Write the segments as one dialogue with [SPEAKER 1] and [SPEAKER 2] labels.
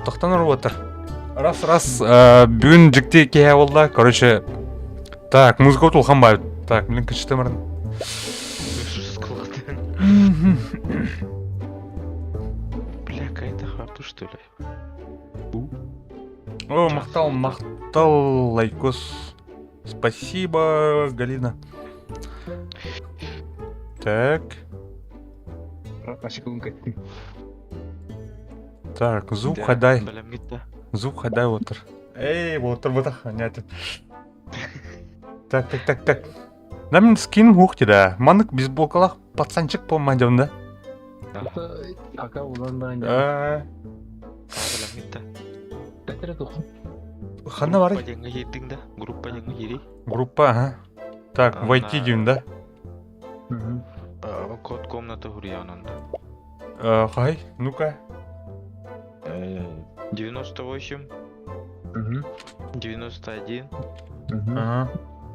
[SPEAKER 1] Тохтон роботтар. Раз, раз, бүгүн дьикти киһи буолла. Короче, так, музыка улахан баар. Так, блин, кычты марын.
[SPEAKER 2] Бля, какая-то харту, что ли?
[SPEAKER 1] О, махтал, махтал, лайкос. Спасибо, Галина. Так. Так, звук хадай. Звук хадай отыр. Эй, отыр бұтақ, нет. Так, так, так, так. Нам скин ухти да. Маннык бейсболкалах пацанчик помадем, да?
[SPEAKER 3] Ака улан
[SPEAKER 1] да. Ханна бар?
[SPEAKER 2] да? Группа деньги
[SPEAKER 1] Группа, ага. Так, войти дейм да?
[SPEAKER 2] Код комната Гурьянанда.
[SPEAKER 1] Хай, ну-ка.
[SPEAKER 2] 98. 91.
[SPEAKER 1] Ага.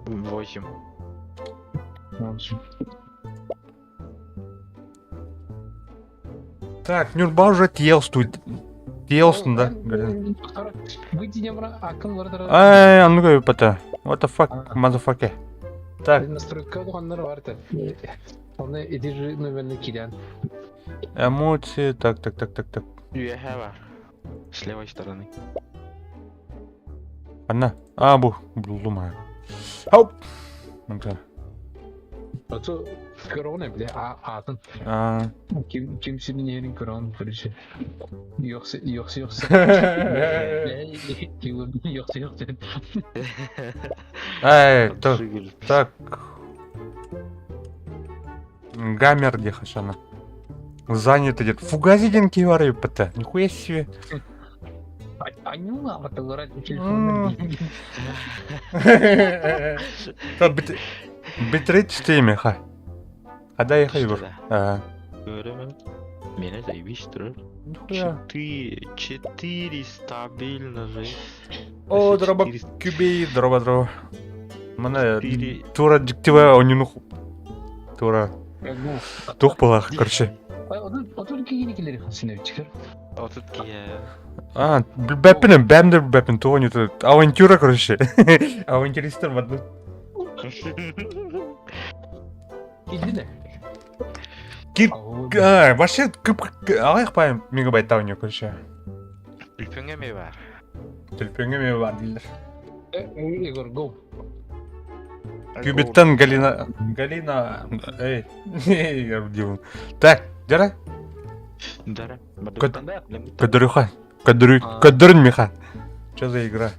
[SPEAKER 2] 8.
[SPEAKER 1] Так, Нюрба уже тиелстует. Тиелстун, да? Ай, а ну-ка, пата. What the fuck, motherfucker. Так.
[SPEAKER 3] Настройка бар Оны иди номерны кирен.
[SPEAKER 1] Эмоции, так, так, так, так, так.
[SPEAKER 2] Үөһэ С левой стороны.
[SPEAKER 1] Анна. А, бу, булдум а. Хоп. Ну-ка.
[SPEAKER 3] Ото корона, бля, атын.
[SPEAKER 1] А.
[SPEAKER 3] Ким ким синин корон, короче. Йоксы, йоксы, йоксы. Йоксы, йоксы.
[SPEAKER 1] Эй, так, так. Гаммер где хашана. Занят идет. Фугази ден кивары пт. Нихуя себе. Битрейт стейме ха. Ада я хайвор.
[SPEAKER 2] Ага. Меня заебись, тролль. Четыре, четыре стабильно же.
[SPEAKER 1] О, дроба кюбей, дроба дроба. Мана тура диктива онюнух. Тура. Тух была, короче. А, бэппин, бэмдер бэппин, то не тут. Авантюра, короче. Авантюристер в одну. Кир... А, вообще, ағайық пайым мегабайт у нее, короче.
[SPEAKER 2] Түлпөңө ме бар.
[SPEAKER 1] Түлпөңө ме бар дейлер.
[SPEAKER 3] Егор, го.
[SPEAKER 1] Кюбиттан Галина... Галина... Эй, я Так, дара?
[SPEAKER 2] Дара.
[SPEAKER 1] Кадрюха. Кадрю... Кадрюн Миха. Что за игра?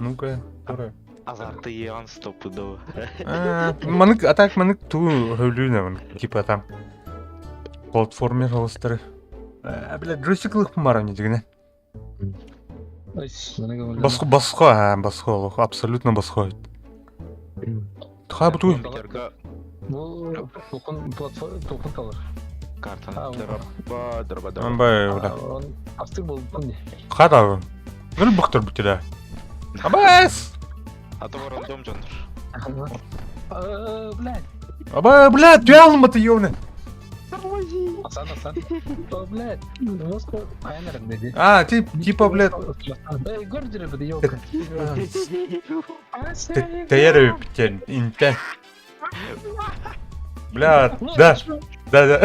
[SPEAKER 1] Ну-ка, дура.
[SPEAKER 2] Азарты Иоанн стопудово.
[SPEAKER 1] Манык, а так манык ту хөвлүүнэ типа там платформер холостары. Бля, джойстиклых мара не дигне. Басхо, басхо, а, басхо, абсолютно басхо. Тха буту.
[SPEAKER 3] Бу толкун платформа толкун талар.
[SPEAKER 2] Картаны дроба, дроба, дроба.
[SPEAKER 1] Амбай, бля.
[SPEAKER 3] Астыр болду не.
[SPEAKER 1] Хата. Гүл бухтар бутира. Абас!
[SPEAKER 2] А то рандом жонdur.
[SPEAKER 3] Блядь.
[SPEAKER 1] Аба, бля, түйалым ты ёбны.
[SPEAKER 3] Асан, асан. Блядь, мозг айнар деди.
[SPEAKER 1] А, ти, типа, блядь.
[SPEAKER 3] Гордер бди ёлка.
[SPEAKER 1] Тәйәр битен, инте. Бля, да. Да, да.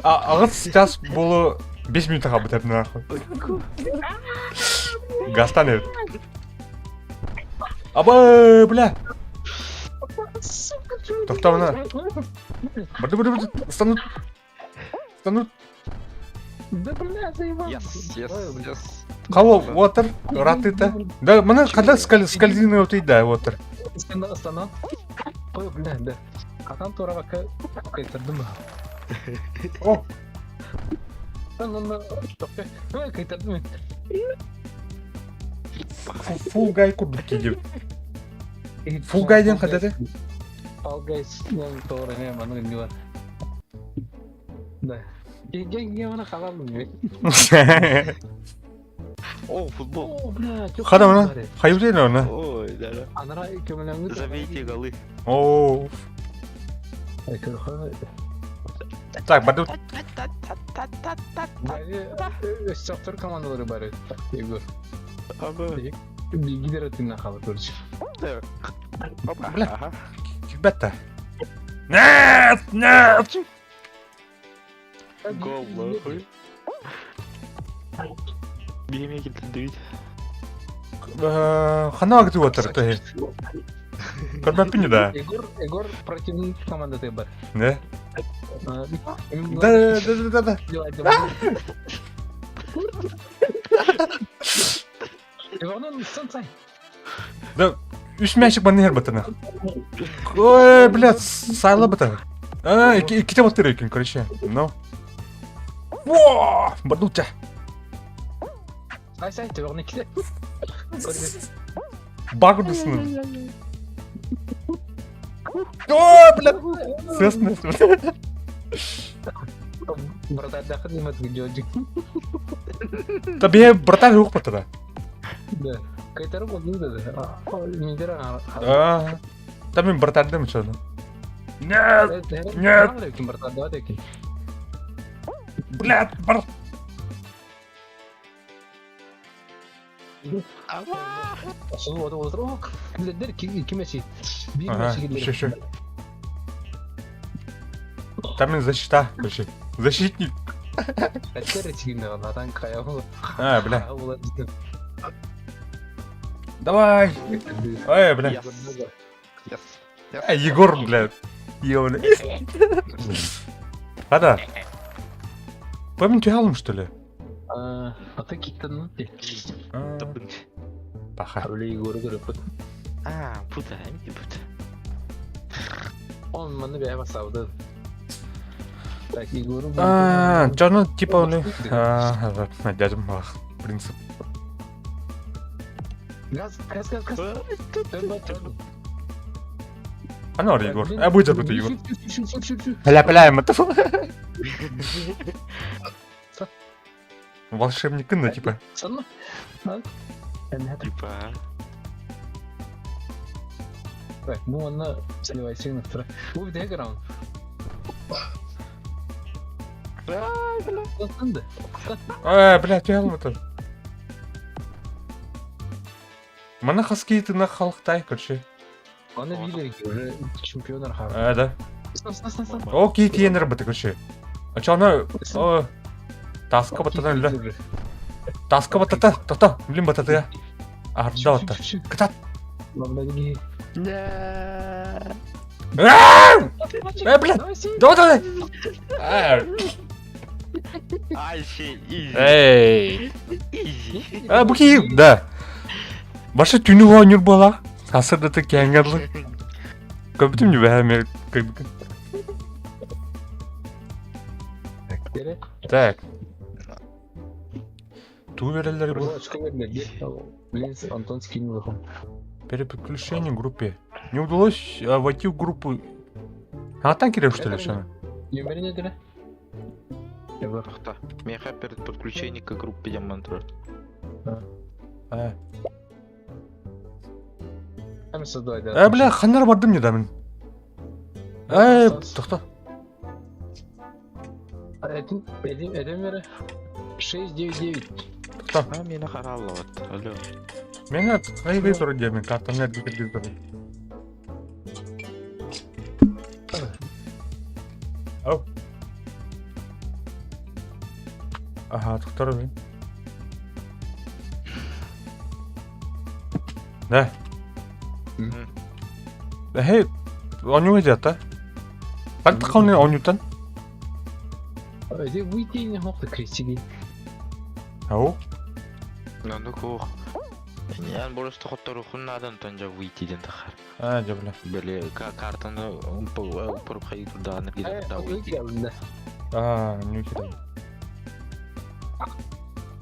[SPEAKER 1] Ағыз сейчас было 5 минут бітіп нахуй. Гастан ебет. Аба, бля. Тоқта мына. Бырды, бырды, бырды. Станут. Станут.
[SPEAKER 3] Да бля, заебал.
[SPEAKER 2] Yes, yes, yes.
[SPEAKER 1] Кого? Water? Ратыта? Да, мына когда скользиный вот да, water.
[SPEAKER 3] Астана. Ой, бля, да. Атам тура бака кайтардым.
[SPEAKER 1] О!
[SPEAKER 3] Кайтардым.
[SPEAKER 1] Фул гай курдук кидеп. Фул гай ден кадады?
[SPEAKER 3] Fall Guys, doğru ne bana ne var. Да. Ген bana kalalım
[SPEAKER 2] О, футбол.
[SPEAKER 3] О, бля,
[SPEAKER 1] Хада мына. Хайбрен оны.
[SPEAKER 2] Ой, да, да.
[SPEAKER 3] Анара көмөлөңү.
[SPEAKER 2] Забейте голы.
[SPEAKER 1] О. Так, баду.
[SPEAKER 3] Өссөктөр командалары бары. Егор.
[SPEAKER 2] Абы.
[SPEAKER 3] Билгилер өтүннен қалып көрчү.
[SPEAKER 2] Опа.
[SPEAKER 1] Бля.
[SPEAKER 2] Ага.
[SPEAKER 1] Килбэт Нет! Нет!
[SPEAKER 2] Гол, нахуй. Биһиме килдибит.
[SPEAKER 1] Хана күтүп отыр то. Көрбөппүн да.
[SPEAKER 3] Егор, Егор противник командаты бар.
[SPEAKER 1] Не? Да, да, да, да, да.
[SPEAKER 3] Иванон сенсай.
[SPEAKER 1] Да, үс мячик баннер батана. Ой, блядь, сайла бата. А, икките батыр екен, короче. Ну. Во, бардуча.
[SPEAKER 3] Ай сай, төбөҕүн икките.
[SPEAKER 1] Багудусын. О, блядь. Сесне.
[SPEAKER 3] Братардаахын имат видео
[SPEAKER 1] Табе братан рух батара.
[SPEAKER 3] Да. Кайтары болду да. Миндер
[SPEAKER 1] А. Там мен братардым что Нет, Нет. блядь, бар. Ага, еще, еще. Там мен защита, короче. Защитник. А, бля. Давай. Эй, бля.
[SPEAKER 2] Yes. Yes. Yes.
[SPEAKER 1] Э, Егор, бля. Ёбаный. Ада. Помните Алым, что ли?
[SPEAKER 3] А ты киттен
[SPEAKER 1] А,
[SPEAKER 2] Табын.
[SPEAKER 1] Паха.
[SPEAKER 2] А, пута, эми пута.
[SPEAKER 3] Он маны бэйэ басабыды. Так, Егору...
[SPEAKER 1] А, чё, ну, типа, он... А, да, дядя Мах, принцип.
[SPEAKER 3] Газ, газ, газ, газ.
[SPEAKER 1] А ну, Егор. А будет забыто, Егор. Пля-пля, это. Волшебник, ну, типа.
[SPEAKER 3] Сонно?
[SPEAKER 2] Типа.
[SPEAKER 3] Так, ну онно сливайсың нахтара. Бу бит раунд. Тынды.
[SPEAKER 1] Э, блядь, я это. Мана хаски ты на халықтай, короче.
[SPEAKER 3] Аны билер уже чемпиондар хар.
[SPEAKER 1] А, да.
[SPEAKER 3] Стан, стан, стан, стан.
[SPEAKER 1] Окей, тиенер быты, короче. А чё она... О, Таска батата, бля. Таска батата, тота, блин, батата. Арда батата. Катат. Э, блядь, давай, давай. А,
[SPEAKER 2] Ай, щи, изи.
[SPEAKER 1] Эй.
[SPEAKER 2] Изи.
[SPEAKER 1] А, буки, да. Башы түнү ойнур буола. Асырдаты кээҥҥэ Көбүтүм нүбэһэ как бы. Так. Туу береллер бу.
[SPEAKER 3] Блин, Антон скинул их.
[SPEAKER 1] Переподключение группе. Не удалось а, войти в группу. А там кирилл что ли, что?
[SPEAKER 3] Нөмірі не дірі? Егор.
[SPEAKER 2] Тохта. Меха перед подключением к группе Диамантра.
[SPEAKER 1] А,
[SPEAKER 3] Эм создавай,
[SPEAKER 1] э, бля, ханнар бардым не дамын. Эй, тохта.
[SPEAKER 3] Эдем, эдем бері. 699.
[SPEAKER 1] Тохта.
[SPEAKER 2] А, меня харалла вот. Алло.
[SPEAKER 1] Меня хайвей тур демен, картам нет гидр. Ау. Ага, тохтар блин. Да. Хей, онюга дята. Бантхауны онютан.
[SPEAKER 3] Эде выйти не мог крестики.
[SPEAKER 1] Ау.
[SPEAKER 2] Ну, ну, кох. Я просто хоттору хуннадан тонжа выйти ден тахар.
[SPEAKER 1] А, дя бля.
[SPEAKER 2] Били картаны упырып туда да выйти.
[SPEAKER 1] А, не кидай.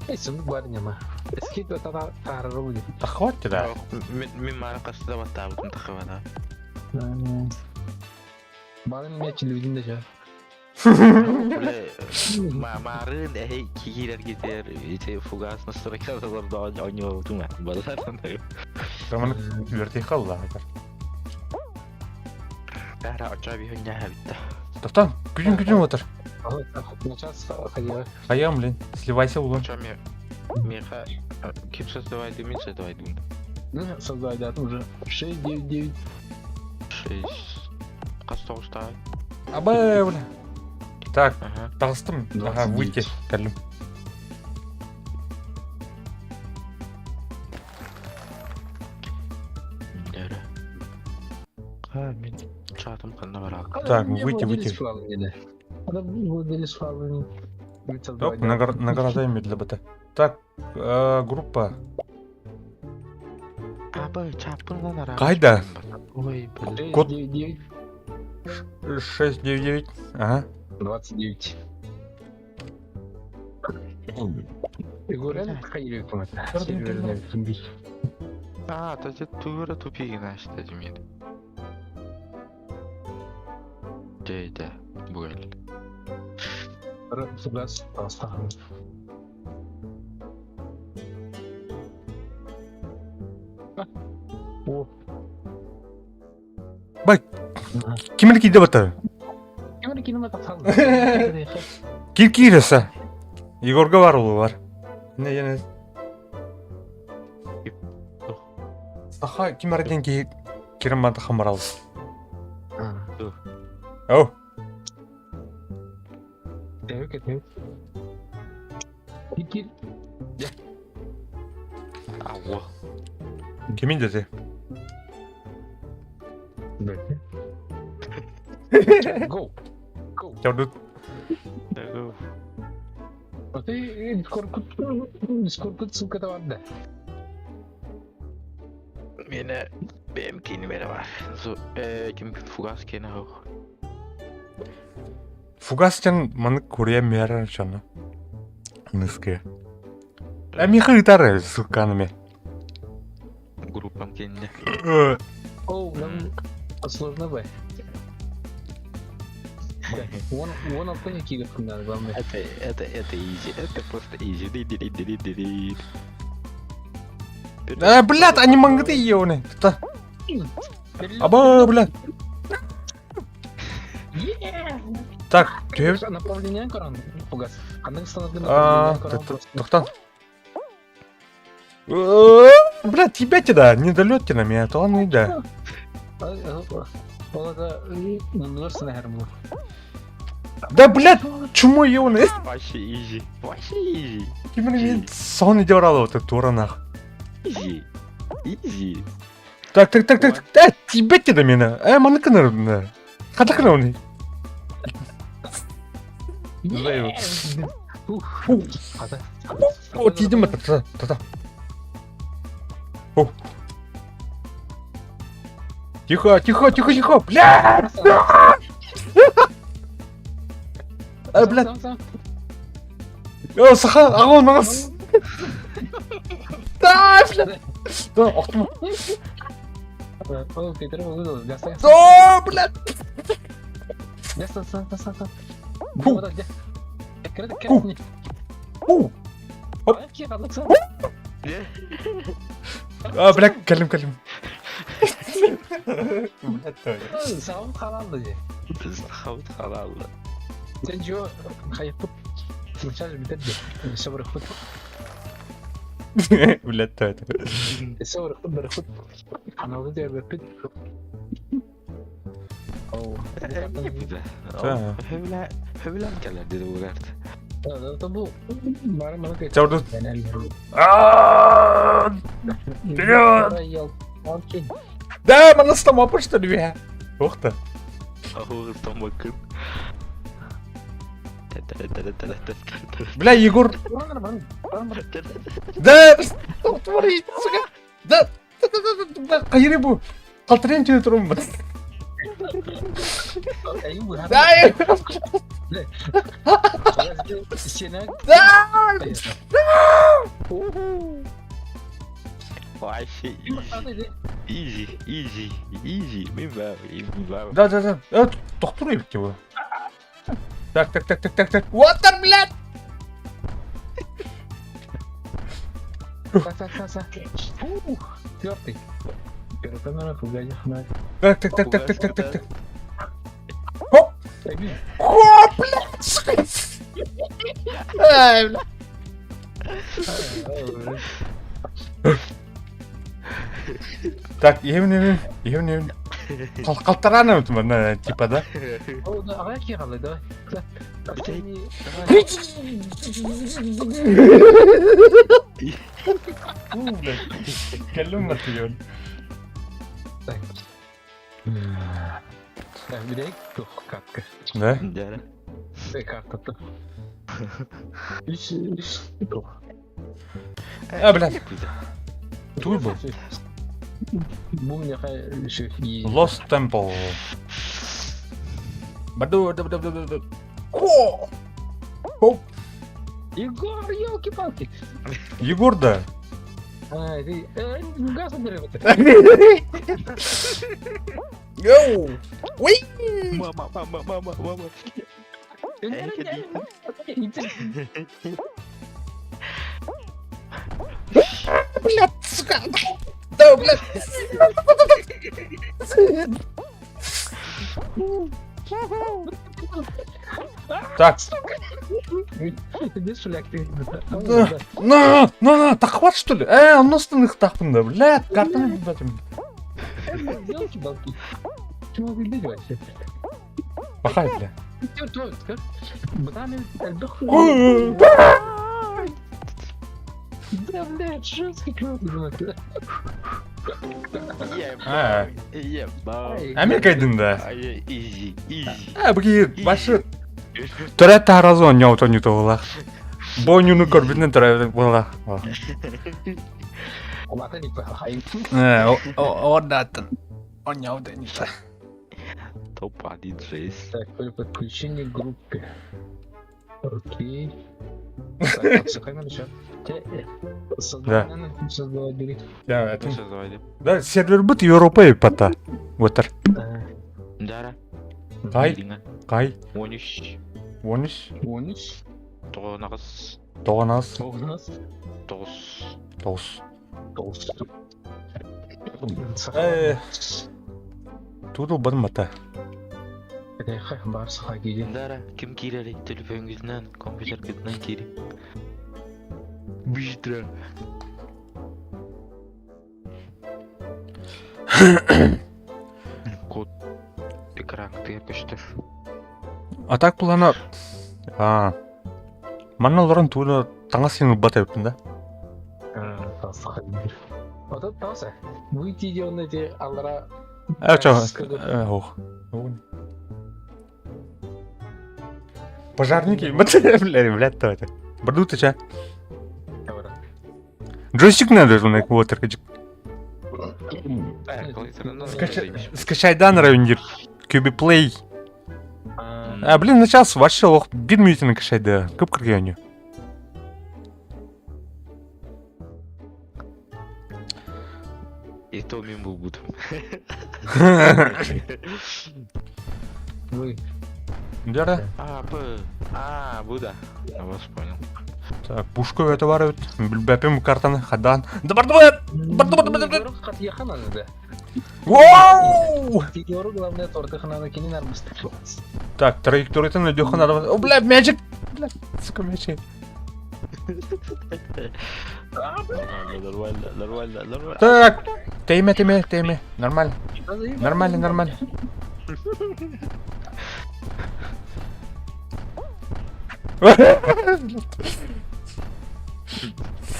[SPEAKER 3] Эй, сундук бар нема. Скид тата тарары будет.
[SPEAKER 1] Да хватит, да.
[SPEAKER 2] Мен мары касыда баттабытын тахыбана.
[SPEAKER 3] Барын мяч людин да жа.
[SPEAKER 2] Марын эй кигирер кетер, эти фугас настройкаларда ойноо тума. Балар.
[SPEAKER 1] Роман вертихал, да.
[SPEAKER 2] Бара оча бихүнә битте.
[SPEAKER 1] Тоқтан, күжін күжін отыр.
[SPEAKER 3] На час ходила.
[SPEAKER 1] Хайам, блин, сливайся улун.
[SPEAKER 2] Чё, Миха, ким создавай дым, создавай дым.
[SPEAKER 3] Ну, создай, да, уже 6, 9, 9.
[SPEAKER 2] 6. Хас тоҕустаай?
[SPEAKER 1] Абы, бля. Так,
[SPEAKER 2] Ага.
[SPEAKER 1] таҕыстым. Ага,
[SPEAKER 3] 29.
[SPEAKER 1] выйти. Кэллим.
[SPEAKER 2] Дәрі. Ха, мин чатым ханна бараак.
[SPEAKER 1] Так, выйти, выйти.
[SPEAKER 3] Она владелец файлами.
[SPEAKER 1] Оп, награда для БТ. Так, группа.
[SPEAKER 2] Абы, чаппын лан араак.
[SPEAKER 1] Кайда?
[SPEAKER 2] Ой, блин.
[SPEAKER 1] Код.
[SPEAKER 3] 9, 9,
[SPEAKER 1] 6, 9, 9. Ага.
[SPEAKER 3] 29. Егор, ходили Северный
[SPEAKER 2] А, то ты тура тупигин ашта димин. Дейде, бугел.
[SPEAKER 3] Раз, О.
[SPEAKER 1] Бай. Ким киде бата?
[SPEAKER 3] Ким кинема тахал.
[SPEAKER 1] Кир киреса. Егорга бар улу бар. Не, я не. Саха ким арден ки кирем бата хамарал. Оу.
[SPEAKER 3] Тевик, тевик. Кир.
[SPEAKER 2] Ауа.
[SPEAKER 1] Кимин дети?
[SPEAKER 3] Go. Go.
[SPEAKER 1] Чаудут.
[SPEAKER 2] Go.
[SPEAKER 3] А ты сколько сколько сука там да?
[SPEAKER 2] Мене бэм кини бере бар. Зу, ким фугас кene хох.
[SPEAKER 1] Фугастен маны Корея мера чана. Ныске. А Миха гитара суканами.
[SPEAKER 2] Группам кенде.
[SPEAKER 3] Оу, нам сложно бы. Вон, вон алтыны кигер надо, главное.
[SPEAKER 2] Это изи, это просто изи. Ди-ди-ди-ди-ди-ди.
[SPEAKER 1] А, блядь, они мангты ебаные. Та. Аба, блядь. Так, ты...
[SPEAKER 3] Направление коран, фугас. Аны установлено
[SPEAKER 1] А,
[SPEAKER 3] направление коран.
[SPEAKER 1] Тоқтан. Блядь, тебя да, недолетте на меня, то он да.
[SPEAKER 3] Ол да, нұрсына хәрму.
[SPEAKER 1] Да, блядь, чмо ебаный.
[SPEAKER 2] Вообще изи, вообще изи.
[SPEAKER 1] Кимин сон иде оралы вот тура нах.
[SPEAKER 2] Изи. Изи.
[SPEAKER 1] Так, так, так, так, так, тебя да меня. Маны кыныр. Хата кыныр. О, тидим это, та, та. О. Тихо, тихо, тихо, тихо, блядь! А, блядь. О, саха, ағон, нас. Да, блядь. Да, охтым. О, блядь. Фу. Фу. Оп. А, блядь, кэлим, кэлим. Блядь,
[SPEAKER 3] Сауын қалалды.
[SPEAKER 2] Сауын қалалды.
[SPEAKER 3] Сен жо хайып Сейчас битер Собр хут.
[SPEAKER 1] Блядь, то это.
[SPEAKER 3] Собр хут бер хут. Анауды дер бер пит. Оу.
[SPEAKER 2] Хөбүлә хөбүлән кэлэр диде бугарт.
[SPEAKER 3] Да, бу бары маны кет.
[SPEAKER 1] Чаудут. А! Вперед! Да, мана стомапа что ли? Ух ты.
[SPEAKER 2] Стомакын.
[SPEAKER 1] Бля, Егор. Да, твори, сука. Да, да, кайры бу. Калтырын түнө турум. Да. Да.
[SPEAKER 2] Вообще изи, изи, изи. Мен баар.
[SPEAKER 1] Да, да, да. Тохтур эбит его. Так, так, так, так, так, так. Water, блядь!
[SPEAKER 3] Так, так, так, так. Ух, тертый. Первая камера, фугадев, на.
[SPEAKER 1] Так, так, так, так, так, так, так, так. Хоп!
[SPEAKER 3] Хоп,
[SPEAKER 1] Хоп, блядь! Ай, бля. Так, иһим иһим, иһим иһим. Халтаран эбит манна, типа, да?
[SPEAKER 3] О, да, аҕай киһи давай.
[SPEAKER 1] Кэллим матыйон.
[SPEAKER 3] Билек тух катка.
[SPEAKER 1] Да?
[SPEAKER 2] Да.
[SPEAKER 3] Картата. Үс үс тух.
[SPEAKER 1] А, блядь. Туй был.
[SPEAKER 3] Бу миэхэ үчүгэй.
[SPEAKER 1] Lost Temple. Баду, ду, ду, ду, ду, ду. Ко! Хоп.
[SPEAKER 3] Егор, елки-палки.
[SPEAKER 1] Егор, да.
[SPEAKER 3] А, ты, газ убери.
[SPEAKER 1] Йоу! Уй!
[SPEAKER 2] Мама, мама, мама, мама.
[SPEAKER 1] Блядь, сука! Да, блядь! Так,
[SPEAKER 3] Иди шуляк ты.
[SPEAKER 1] Да. На, на, на, так что ли? Онно тахпын да, блядь, картаны билбэтим.
[SPEAKER 3] Елки-палки. Чего вы видели вообще?
[SPEAKER 1] Пахай, бля.
[SPEAKER 3] Бытами Да, блядь, жестко круто.
[SPEAKER 1] А.
[SPEAKER 2] Ебал.
[SPEAKER 1] Америка да.
[SPEAKER 2] Изи, изи.
[SPEAKER 1] А, бги, башы. Төрәт таразы оньяу тоню тоғыла. Бонюну көрбүтүнэн төрәт була. Э, ордатын. Оньяу денита.
[SPEAKER 2] Топ 1-6.
[SPEAKER 3] Так, при подключении к группе. Окей. Так,
[SPEAKER 1] Да.
[SPEAKER 3] Создавать
[SPEAKER 1] Да, это... Да, сервер бут Европа пата. Отыр.
[SPEAKER 2] Дара.
[SPEAKER 1] Кай? Кай?
[SPEAKER 2] 13.
[SPEAKER 1] 13.
[SPEAKER 3] 13.
[SPEAKER 2] 9.
[SPEAKER 1] 9.
[SPEAKER 3] 9.
[SPEAKER 2] 9.
[SPEAKER 1] 9.
[SPEAKER 3] 9.
[SPEAKER 1] Э. Тудул бар мата.
[SPEAKER 2] Дара, ким киирэр телефоҥҥутунан, компьютергытынан киири. Быстро. Код экран тыгар көстөр.
[SPEAKER 1] А так плана... А. Манна олорон тууну таҥас син ылбат эбиппин да?
[SPEAKER 3] Вот это тауса. Выйти идет эти алра.
[SPEAKER 1] Э, чё? Э, ох. Пожарники, бля, блядь, то это. Барду ты ча? Джойстик надо же на вот Скачай дан райондир. QB Play. А, блин, сейчас вообще ох, бир минутini качайды. Көп кірген
[SPEAKER 2] И то мен буду.
[SPEAKER 3] Вы.
[SPEAKER 1] Дера.
[SPEAKER 2] А, П. А, Буда. Я вас понял.
[SPEAKER 1] Так, пушку это бар бит. Билбәпем картаны хадан. Да бар давай. Бар давай давай давай. Вау!
[SPEAKER 3] Главное торты хананы кенин армысты.
[SPEAKER 1] Так, траектория найдёха надо. О, бля, мячик. Бля, сука, мячик.
[SPEAKER 2] Нормально, нормально, нормально.
[SPEAKER 1] Так, тейме, тейме, тейме. Нормально. Нормально, нормально.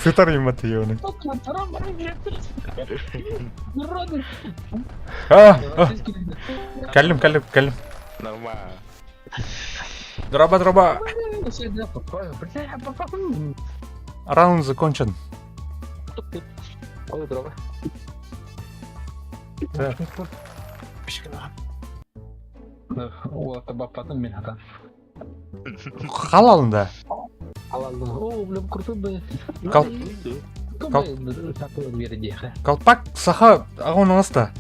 [SPEAKER 1] Сытар им от её. Калим, калим, калим.
[SPEAKER 2] Нормально.
[SPEAKER 1] Дроба, дроба. Раунд закончен. Так. Халалын да.
[SPEAKER 3] О, бля, крутой бы.
[SPEAKER 1] Колпак саха агон аста.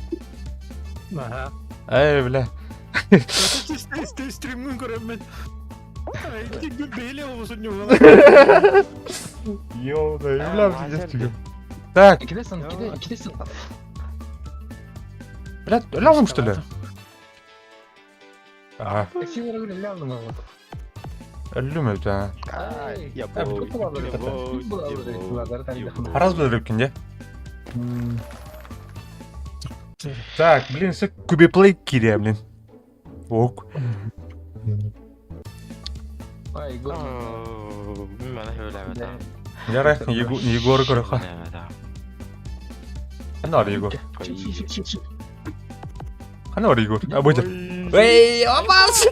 [SPEAKER 4] Ага.
[SPEAKER 1] Эй, бля.
[SPEAKER 4] Стриммин көрөммүн. Бейле болсун
[SPEAKER 1] Ё, да, бля, Так. Бля, лявым что ли? Ага. Өллүм эбит аа.
[SPEAKER 2] Ай, я бой, я бой, я бой.
[SPEAKER 1] Харас билэриккин дьэ. Так, блин, все кубиплей киирэ, блин. Ок.
[SPEAKER 3] Ай,
[SPEAKER 1] Ярай, Егор көрөхө. Ханна бар Егор? Ханна бар Егор? А, будет. Эй, опас!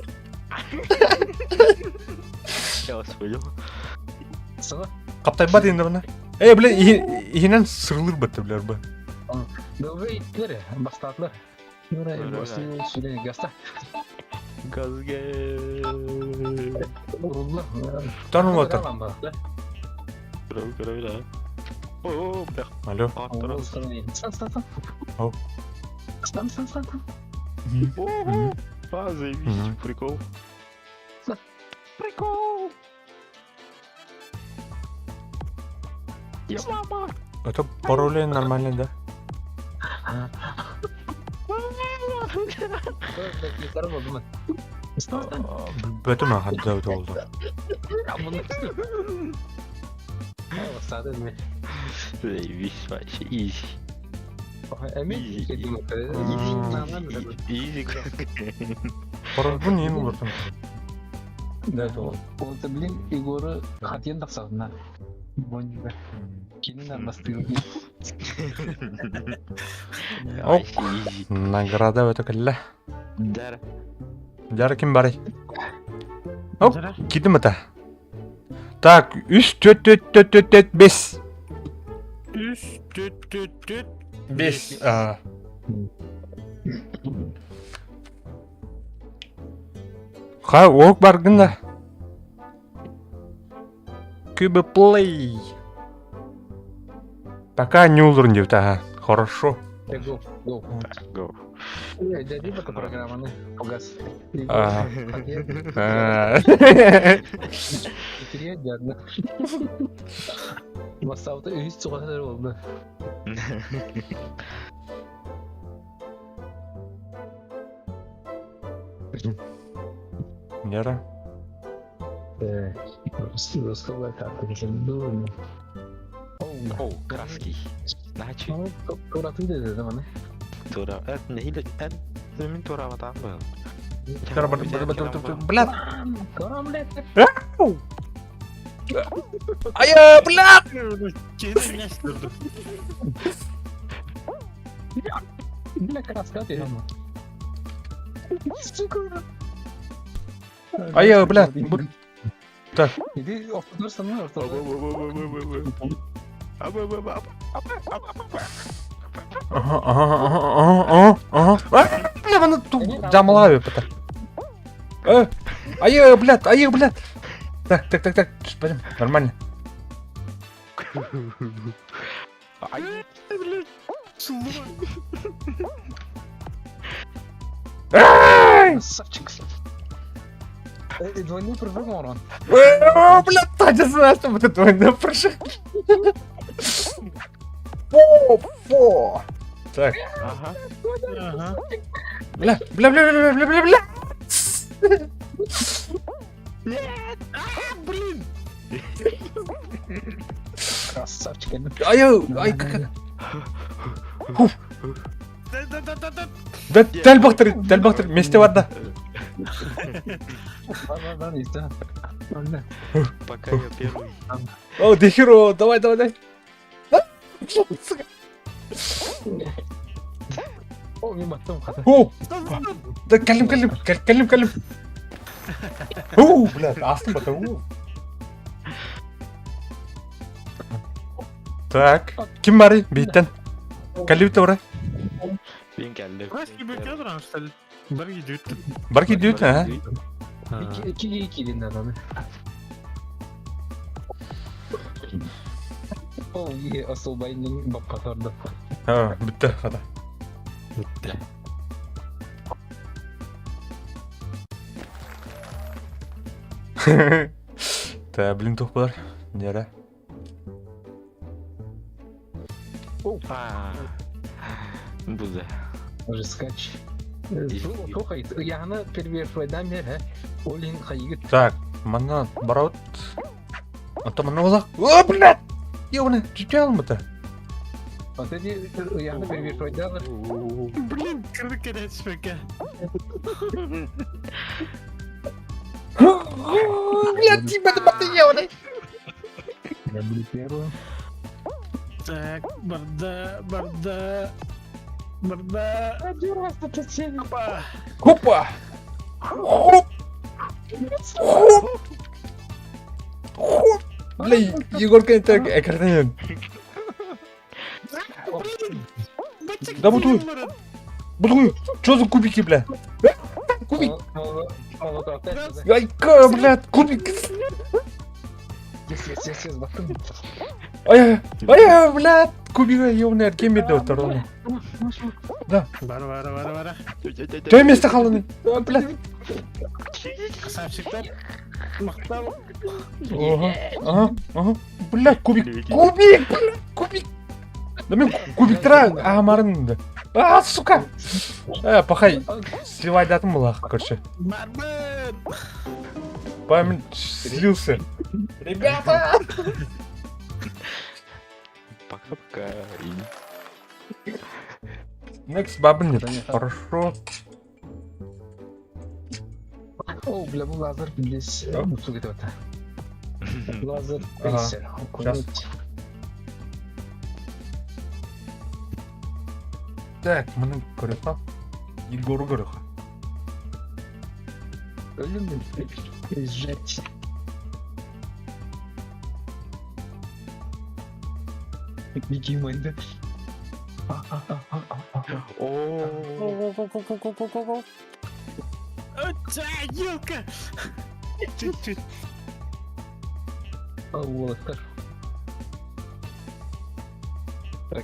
[SPEAKER 1] Қаптайбат енді бұны. Эй, бля, иһинэн сырылыр бытты, бля, бу.
[SPEAKER 3] Дылгы иттер, бастатлар.
[SPEAKER 2] Газге.
[SPEAKER 1] Тон уотар. Алло. Ау.
[SPEAKER 3] Стан, стан, стан.
[SPEAKER 2] А, заебись, прикол. Прикол. Я мама.
[SPEAKER 1] Это пароли нормально, да? Бөтүм хадда өтө болду.
[SPEAKER 2] Заебись вообще, изи. Изи.
[SPEAKER 1] Паролбун иин улартым.
[SPEAKER 3] Да, ол блин, Егоры хатен тахсабына. Бонжуга. Кинин армастыгы.
[SPEAKER 1] Ок. Награда өтө кэллэ.
[SPEAKER 2] Дар.
[SPEAKER 1] Дьара ким барый? Оп, кидим это. Так, үс, төрт, төрт, төрт, төрт, төрт, бес.
[SPEAKER 4] Үс, төрт, төрт, төрт.
[SPEAKER 1] Бес. Ха, ок баргын да. Кубы плей. Пока не улурун деп ага. Хорошо.
[SPEAKER 3] Go, go.
[SPEAKER 2] Go.
[SPEAKER 3] Дяди пока программаны. Погас.
[SPEAKER 1] А.
[SPEAKER 3] Бастауты үс суғасар болды.
[SPEAKER 1] Яра.
[SPEAKER 2] О, краски. Начи.
[SPEAKER 3] Тураты деді маны.
[SPEAKER 2] Тура. Это не или это мен тура ватам был.
[SPEAKER 1] Блядь.
[SPEAKER 3] Тура, блядь.
[SPEAKER 1] Ая, блядь.
[SPEAKER 3] Бля, краска ты. Сука.
[SPEAKER 1] Ая, блядь. Так.
[SPEAKER 3] Иди, ортодор ортодор.
[SPEAKER 1] Ага, ага, ага, ага, ага. Бля, маны ту жамалаа бата. Э, ая, блядь, ая, блядь. Так, так, так, так, пойдем, нормально.
[SPEAKER 2] Ай,
[SPEAKER 4] блядь.
[SPEAKER 3] Красавчик. Двойной прыжок, Марон.
[SPEAKER 1] Бля, Таня знает, что это двойной прыжок. Фо, фо. Так.
[SPEAKER 2] Ага.
[SPEAKER 4] Ага.
[SPEAKER 1] Бля, бля, бля, бля, бля, бля, бля.
[SPEAKER 4] Нет! А, блин!
[SPEAKER 3] Красавчик.
[SPEAKER 1] Ай, ай, как... Фу.
[SPEAKER 4] Да, да, да, да.
[SPEAKER 1] Да, дәл бақтыр, дәл бақтыр, месте бар да.
[SPEAKER 3] Бар, бар, бар, есть,
[SPEAKER 2] Пока я первый.
[SPEAKER 1] О, дехеро, давай, давай, давай.
[SPEAKER 3] О, мен баттым қата.
[SPEAKER 1] О, да, кәлім, кәлім, кәлім, кәлім. О, блядь, астым бата, о. Так, ким бары? Бейттен. Кәлі бара.
[SPEAKER 2] Мен кәлі.
[SPEAKER 4] Краски бөкө что ли? Бар кийдүүт.
[SPEAKER 1] Бар кийдүүт, а?
[SPEAKER 3] Икиге икиден адамы. Ол асылбайның баппатарды.
[SPEAKER 1] А, бітті, қата.
[SPEAKER 4] Бітті.
[SPEAKER 1] Та, блин, тух бар. Нера.
[SPEAKER 2] Опа. Буде.
[SPEAKER 3] Уже скач. Слухай, яғны первый мер, Олин хайгыт.
[SPEAKER 1] Так, Манна барабыт. Оттон манна буолла. О, блядь! Ёбаный, чуть алмата.
[SPEAKER 3] Вот эти ыйааны перевешивать
[SPEAKER 4] Блин, кырдык кэлээчпэккэ.
[SPEAKER 1] Блядь, тебя баты ёбаный.
[SPEAKER 3] Я буду первым.
[SPEAKER 4] Так, барда, барда, барда. Опа.
[SPEAKER 1] Хопа! Хоп! Хоп! Хоп! Бля, Егорка это экранен. Да бутуй. Бутуй. Что за кубики, бля? Кубик. Айка, бля, кубик.
[SPEAKER 3] Yes, yes, yes, yes, баттым.
[SPEAKER 1] Ай, ай, бля, кубига ёбаный кем берді второму. Да.
[SPEAKER 4] Бара, бара, бара, бара.
[SPEAKER 1] Что место халаны? Бля.
[SPEAKER 4] Красавчиктар. Мактал.
[SPEAKER 1] Ага, ага, ага. Бля, кубик, кубик, бля, кубик. Да мен кубиктара аамарын да. А, сука! Э, пахай, сливайдатын булах, короче.
[SPEAKER 4] Барбын!
[SPEAKER 1] Память слился. Ребята!
[SPEAKER 2] Пока-пока.
[SPEAKER 1] Next бабнет. Хорошо.
[SPEAKER 3] О, бля, бу лазер здесь услуги это. Лазер пейсер.
[SPEAKER 1] Сейчас. Так, маны көрөха. Егору көрөха.
[SPEAKER 3] Өлүм сжать. Беги, Мэнда.
[SPEAKER 2] О,
[SPEAKER 4] Елка! Чуть-чуть.
[SPEAKER 3] Уолаттар.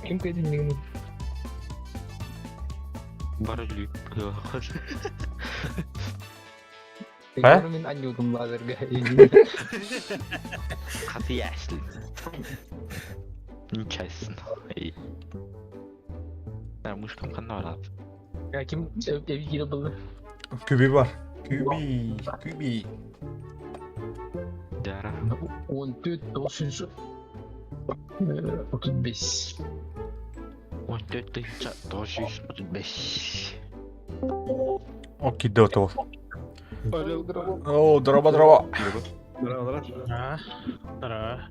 [SPEAKER 3] Ким кайдин
[SPEAKER 2] Барылы.
[SPEAKER 1] А?
[SPEAKER 3] Мин анньуутум лазерга.
[SPEAKER 2] Хаты ясли. Нечестно. Да, мышкам ханна
[SPEAKER 3] Ким эби кире булды?
[SPEAKER 1] Күбі бар. Күби, күби.
[SPEAKER 2] Дара.
[SPEAKER 3] 14 9 35.
[SPEAKER 2] 14 935.
[SPEAKER 1] Окей, да, то. О, дроба, дроба.
[SPEAKER 4] А, здорово.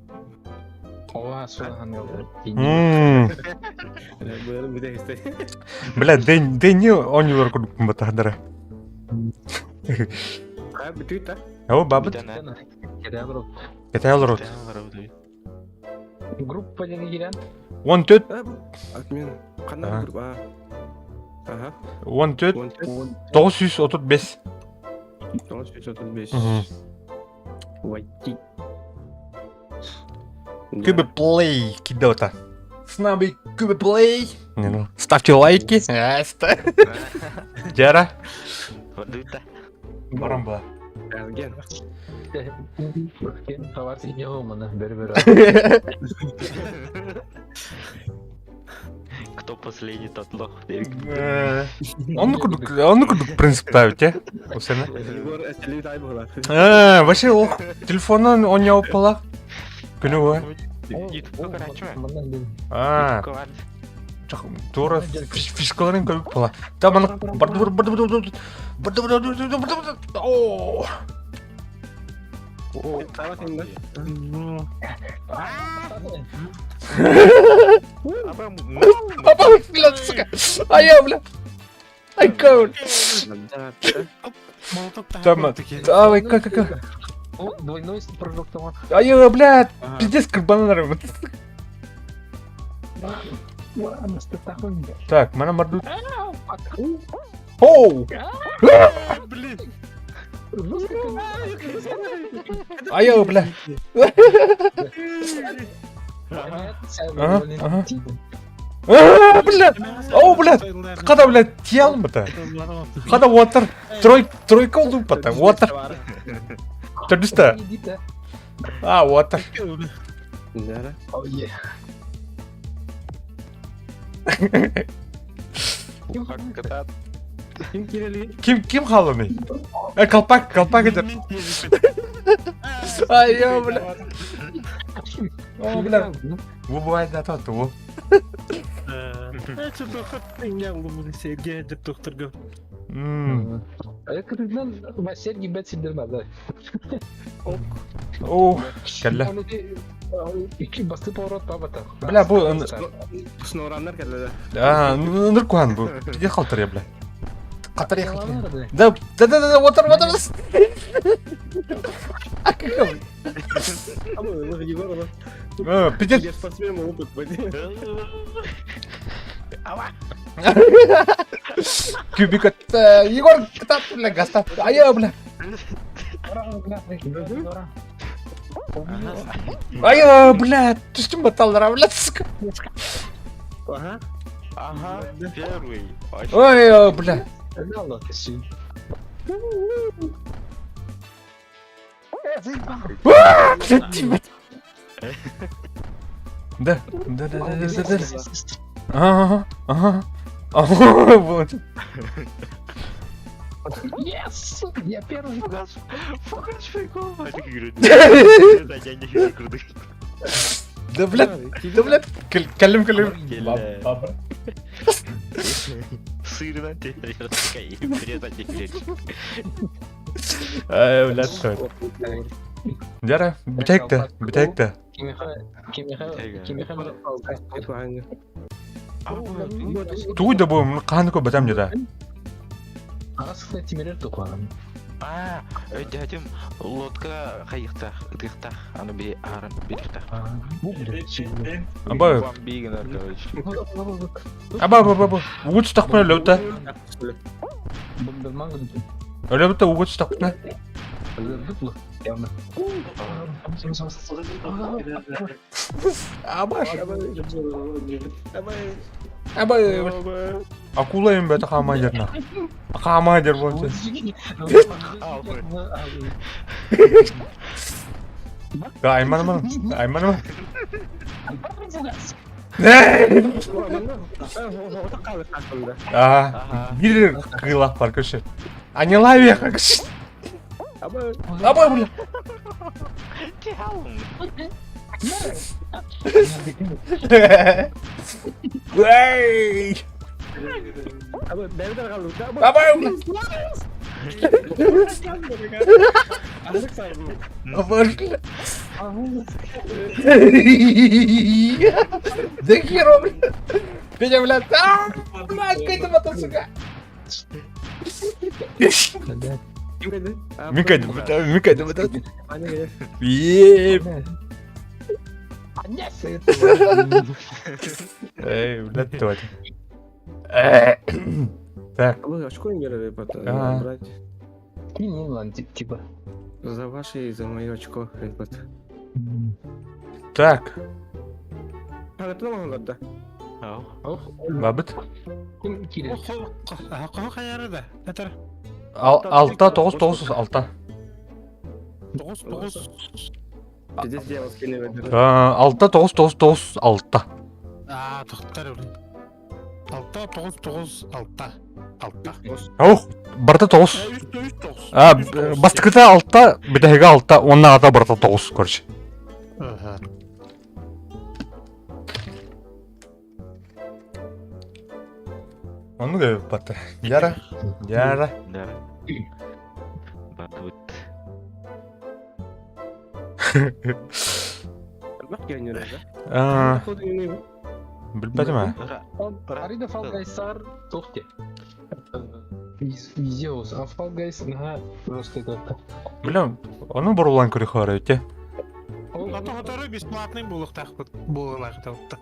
[SPEAKER 3] Ова, сухан
[SPEAKER 1] Бля, день, день он курдук батахдара. О, бабыт. Это Элрод.
[SPEAKER 3] Группа дени кирен.
[SPEAKER 1] Он төт.
[SPEAKER 5] Админ. Қандай группа? Ага.
[SPEAKER 1] Он төт. 935.
[SPEAKER 5] 935. Войти.
[SPEAKER 1] Кубы Плей кидота. С нами Кубы Плей. Ставьте лайки. Дяра. Барамба.
[SPEAKER 5] Эрген.
[SPEAKER 3] Товар сине мына бер бер.
[SPEAKER 2] Кто последний, тот лох.
[SPEAKER 1] Онну курдук, онну курдук принцип ставить, э? Усена.
[SPEAKER 5] Егор эстелит ай була.
[SPEAKER 1] Э, вообще ох, телефонун оня опала. Күнү бу. А. Тура фишкаларын көрүп була. Та мана барды барды барды барды барды барды барды барды О. Апа, бля, сука. А я, бля. Ай, каун. Там, давай, как, как.
[SPEAKER 3] Двойной прыжок там.
[SPEAKER 1] А я, бля, пиздец, карбонар. Так, мана марду. Оу!
[SPEAKER 4] Блин!
[SPEAKER 1] А я, бля. Ага, ага. А, бля! О, бля! Қада, бля, тие алмата. Қада отыр. Трой, тройка олду пата. Отыр. Төрдүстэ. А, отыр.
[SPEAKER 5] Да.
[SPEAKER 3] Oh yeah.
[SPEAKER 5] Ким кирели?
[SPEAKER 1] Ким ким халыны? Э, колпак, колпак это. Айа, бля. О, бля. Бу бывает да то, то.
[SPEAKER 3] Сергей бэт сирдэрмэ да.
[SPEAKER 1] О, кэллэ.
[SPEAKER 3] Басты поворот пабата.
[SPEAKER 1] Бля, бу
[SPEAKER 5] Снораннар кэллэ
[SPEAKER 1] А, ныр кухан бу. Иди халтыря, бля. Халтыря, халтыря. Да, да, да, да, отыр, отыр. А как Пиздец.
[SPEAKER 5] Я спортсмен могу тут
[SPEAKER 1] Кубик от Егор, бля, гаста. Ая, бля. Ая, бля, түстүм баталлара, бля, сука.
[SPEAKER 5] Ага.
[SPEAKER 2] Ага, первый.
[SPEAKER 1] Ой, бля. Да, да, да, да, да, да, да. Ага, ага. Ага, вот.
[SPEAKER 3] Yes! Я первый.
[SPEAKER 2] Фугас, фугас прикол.
[SPEAKER 1] Да, блядь, да, блядь. Кэллим, кэллим.
[SPEAKER 2] Сырынан
[SPEAKER 1] Ай, блядь, что Дяра, бүтэйкті, бүтэйкті. Туй да бу, қаны көп бітам деді.
[SPEAKER 3] Арасында тимирер тухуан.
[SPEAKER 2] А, дядям, лодка хайықтақ, ытықтақ, аны би арын бирықтақ.
[SPEAKER 1] Аба,
[SPEAKER 2] Бомбигнер, короче.
[SPEAKER 1] аба, аба, аба. Угут стақпын өлөбүтэ. Өлөбүтэ угут стақпын. Абаш. Аба, акула им бәті қамай дерна. Қамай дер болды. Да, айманма, айманма. А, бир кылах бар көшө. Анила веха көшө. Аба, бля. Эй! Аба, бля. Аба, бля. Да херо, бля. Петя, бля. А, блядь, какой-то мотоцикл. Мика, Мика, Еп. Эй, блядь, давайте. Так.
[SPEAKER 5] Очко не брать.
[SPEAKER 3] Типа.
[SPEAKER 5] За ваше и за мое очко, ребят.
[SPEAKER 1] Так. Бабыт. Алта, тоғыз, тоғыз, алта.
[SPEAKER 4] Тоғыз, тоғыз.
[SPEAKER 1] Алта, тоғыз, тоғыз, тоғыз, алта.
[SPEAKER 4] А, тоқтар. Алта, тоғыз, тоғыз, алта. Алта.
[SPEAKER 1] Ох, барта тоғыз.
[SPEAKER 4] Үш, тоғыз.
[SPEAKER 1] А, бастықыта алта, бітәйге алта, онна ата барта тоғыз, короче.
[SPEAKER 4] Ага.
[SPEAKER 1] Оны да батты. Яра, яра.
[SPEAKER 2] Да. Батут.
[SPEAKER 1] А, билбэтим а.
[SPEAKER 3] Арида Fall Guys-сар тухте. Везде а Fall Guys наһаа просто как-то.
[SPEAKER 1] Бля, ону борулан көрі хары өте.
[SPEAKER 4] Ото хотору бесплатный булуктах булулах таутта.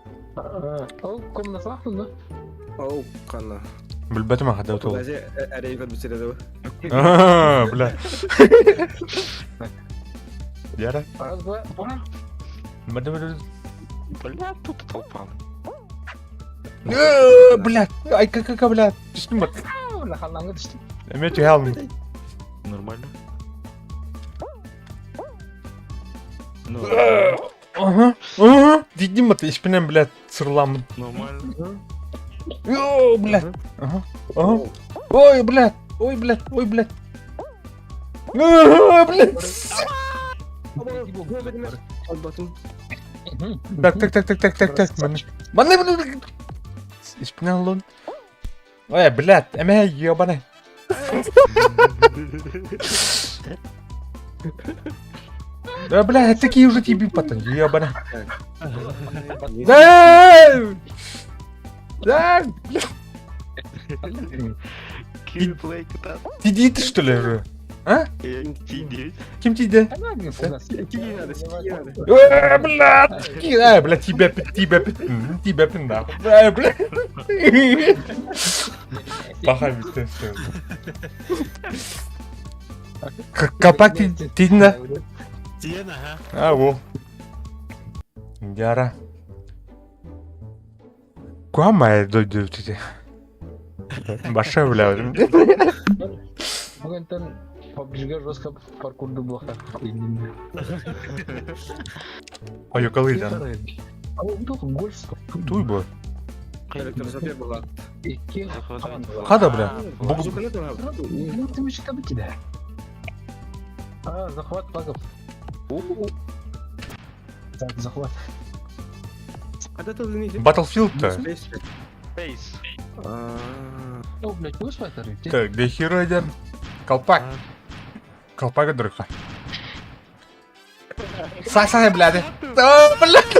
[SPEAKER 3] Ол комнаталах да?
[SPEAKER 5] Оу, қана.
[SPEAKER 1] Билбэтим а хада ол.
[SPEAKER 5] Даже әрей көрбүстереді.
[SPEAKER 1] А, бля. Яра.
[SPEAKER 3] Раз, два,
[SPEAKER 1] Бля, бля.
[SPEAKER 2] Бля, тут толпа.
[SPEAKER 1] Бля, ай как бля. Түстүм бат.
[SPEAKER 3] Нахаллаңы түстүм.
[SPEAKER 1] Эме түһэ алмын.
[SPEAKER 2] Нормально. Ну,
[SPEAKER 1] Ага, ага. Дидим бат, испинен, блядь, сырламын.
[SPEAKER 2] нормально.
[SPEAKER 1] Йо, блядь. Ага, ага. Ой, блядь, ой, блядь, ой, блядь. Ой, блядь.
[SPEAKER 5] Албатын.
[SPEAKER 1] Так, так, так, так, так, так, так. Манна, манна, Испинал лон. Ой, блядь, эмэ, ебаный. Да, бля, такие уже тебе потом, ебаный. Да! Да, бля.
[SPEAKER 2] Киплей кытаат.
[SPEAKER 1] Тиийдит, что ли, уже? А?
[SPEAKER 2] Тиийдит.
[SPEAKER 1] Ким тиийдэ?
[SPEAKER 5] Киги надо, киги надо.
[SPEAKER 1] Э, блядь! Э, блядь, тебя, тебя, тебя, нахуй. Э, блядь. Паха бүттэ все. Капак тииннэ?
[SPEAKER 4] Тиен, ага.
[SPEAKER 1] А, во. Дяра. Куама дойду ти. Баша, бля.
[SPEAKER 3] Бүгүнтэн PUBG-га жестко паркурду буолуохтаах.
[SPEAKER 1] Ойукалыйдан.
[SPEAKER 3] Гольф.
[SPEAKER 1] Туй бу.
[SPEAKER 5] Электросапер была.
[SPEAKER 3] Икки команда.
[SPEAKER 1] Хада, бля. Буг...
[SPEAKER 3] Ну, ты мечта бы тебя. А, захват флагов. Так, захват.
[SPEAKER 5] А это не
[SPEAKER 1] Battlefield-то.
[SPEAKER 2] Space.
[SPEAKER 3] О, блядь, будешь файтеры?
[SPEAKER 1] Так, где херо один? Колпак. Колпак дрыха. Сай, блядь. О, блядь.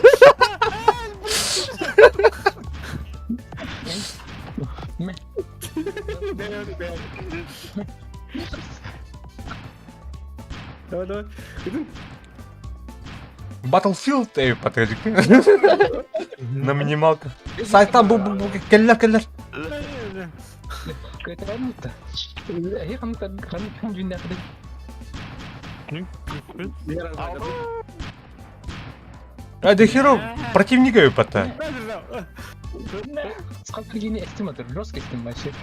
[SPEAKER 5] Давай, давай.
[SPEAKER 1] Battlefield, эй, подходи. На минималках. Сай там, бу бу бу келлер, келлер.
[SPEAKER 3] Кайтарабыт. Эһи ханта хан хан дүйнәхди.
[SPEAKER 1] А, да херо противника пота.
[SPEAKER 3] Скалкыргини эстиматор, жестко эстим вообще.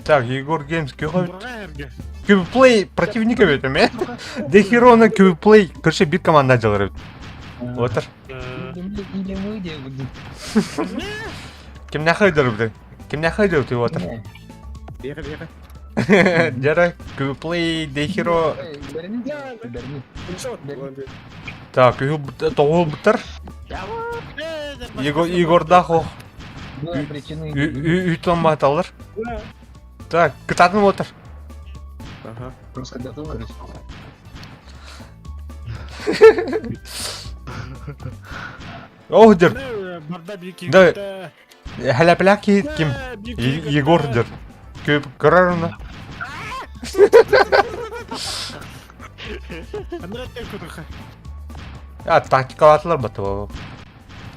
[SPEAKER 1] Так, Егор Геймс, Кюбплей противника ведь, э? Да херо на Кюбплей. Короче, бит команда делает. Вот. Ким нахайдер, блядь? Ким нахайдер ты вот?
[SPEAKER 5] Ехали, ехали.
[SPEAKER 1] Дяра, Кюбплей, Дехиро. Так, тоҕул бутар. Егор Егордах ох. Үтон баталар. Так, кытатын отыр.
[SPEAKER 5] Ага.
[SPEAKER 3] Просто готовы, короче.
[SPEAKER 1] Ох, дер. Да. Халяпляки ким? Егор дер. Көп көрөрүнө. А, тактикалатылар баты.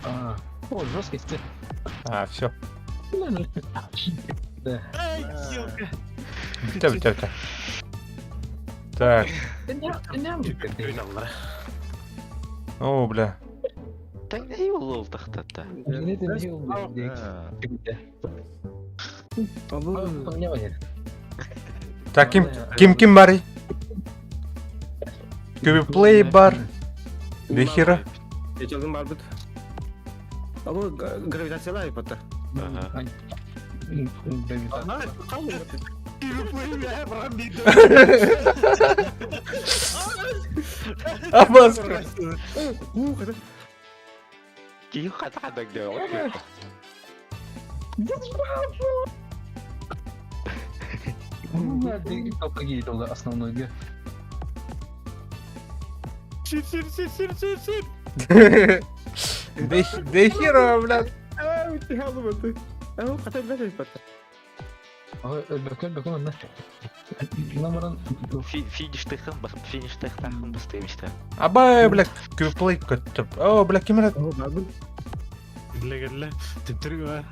[SPEAKER 3] А, о, жесткий стиль.
[SPEAKER 1] А, все.
[SPEAKER 3] Да.
[SPEAKER 1] Бүтэ, бүтэ, бүтэ. Так. О, бля.
[SPEAKER 2] Тэҥнэһии буолуо тахтатта.
[SPEAKER 1] Так, ким ким ким барый? Плей бар. Дехира.
[SPEAKER 5] Эчалдын бар бит. Абы гравитациялай патта.
[SPEAKER 1] Абас.
[SPEAKER 2] Киһи хата дэ
[SPEAKER 3] Основной ге.
[SPEAKER 4] Сир, сир, сир, сир, сир, сир.
[SPEAKER 1] Дехира, блядь.
[SPEAKER 5] А, утихалы баты. А, катай блядь патта.
[SPEAKER 3] Бөкөн бөкөн онна. Номерын
[SPEAKER 2] Фиништехын бас фиништехтахын бастырмышта.
[SPEAKER 1] Абай, блядь, Кюплей көттүп. О, блядь, ким эрэ?
[SPEAKER 4] Билегерле, типтирге.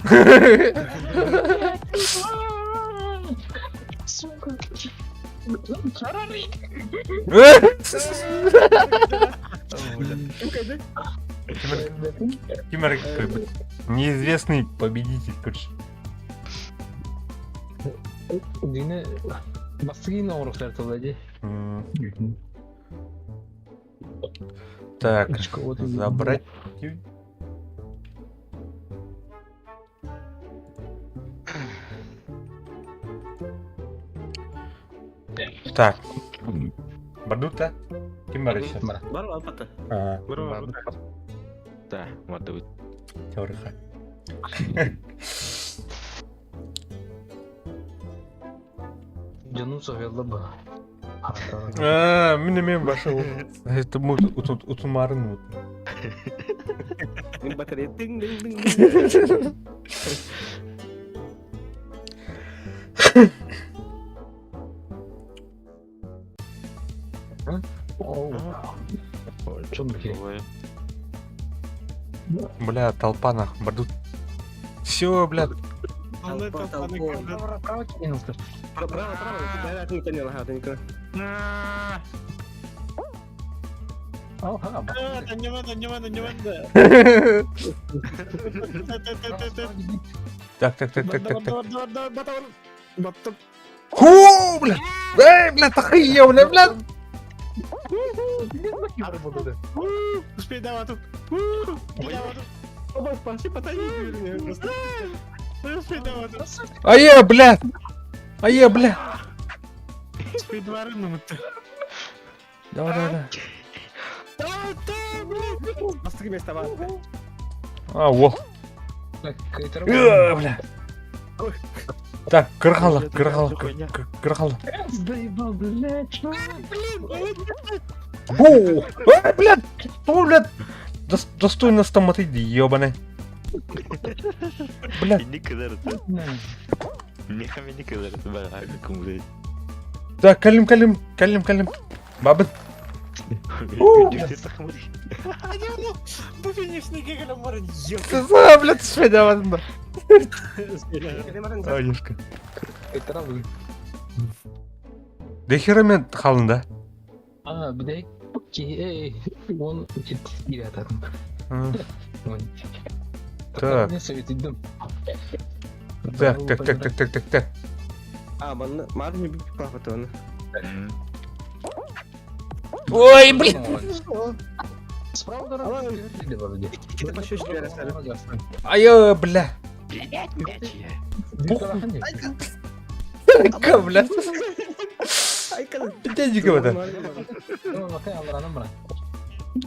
[SPEAKER 3] Сука.
[SPEAKER 1] Ким эрэ неизвестный победитель, короче.
[SPEAKER 3] Дине бастыгын оңруктар тылады.
[SPEAKER 1] Так, забрать. Так. Бардут да? Ким бар еще?
[SPEAKER 3] Бар.
[SPEAKER 5] Бар алпата.
[SPEAKER 1] А,
[SPEAKER 4] Бро,
[SPEAKER 2] Да, бардыбыт.
[SPEAKER 1] теория.
[SPEAKER 3] Дьонум соһуйаллар бу.
[SPEAKER 1] А, мин эмиэ башыл. Это мы утумарын вот.
[SPEAKER 5] Мин батарея тың дың дың дың.
[SPEAKER 3] Чон бихи.
[SPEAKER 1] Бля, толпа нахуй, бардут. Все, бля.
[SPEAKER 4] Анны
[SPEAKER 5] Толпа,
[SPEAKER 4] толпаны
[SPEAKER 5] толпа.
[SPEAKER 4] көрдім.
[SPEAKER 3] Право, право кинулся.
[SPEAKER 5] Право, право, да, да, не ага, не
[SPEAKER 4] А,
[SPEAKER 3] Ага.
[SPEAKER 4] а, Таниман, таниман, таниман, да.
[SPEAKER 1] Так, так, так, так, так, так.
[SPEAKER 4] так.
[SPEAKER 1] Ху, бля. Эй, бля, тахия, бля, бля.
[SPEAKER 4] Успей давай тут.
[SPEAKER 5] Оба, пошли, потани, просто.
[SPEAKER 4] Успей давай тут.
[SPEAKER 1] А я, бля. А я, бля.
[SPEAKER 4] Успей два рынка.
[SPEAKER 1] Давай, давай, давай.
[SPEAKER 5] Бастығы место бар.
[SPEAKER 1] А, во. Э, бля. Так, кыргала, кыргала, кыргала.
[SPEAKER 3] Заебал, блядь, что?
[SPEAKER 1] О, э, блядь, что, блядь? Достойно стоматит, ебаный. Блядь,
[SPEAKER 2] Не кызарды. Не не кызарды. Бага, кумды.
[SPEAKER 1] так, калим, калим, калим, калим. Бабын.
[SPEAKER 4] Бу финишный кегелем бар.
[SPEAKER 1] За, блядь, сведя А, ешка. Да хера мен халын да.
[SPEAKER 3] А, блядь, эй, он
[SPEAKER 1] Так.
[SPEAKER 3] Не советую.
[SPEAKER 1] Так, так, так, так, так, так, так.
[SPEAKER 5] А, манна, марын не папа оны.
[SPEAKER 1] Ой, блин.
[SPEAKER 3] Справа дорога.
[SPEAKER 5] Кете пошли бересер.
[SPEAKER 1] Ай, бля. Ка, бля.
[SPEAKER 5] Айкал.
[SPEAKER 1] Дядя говорит.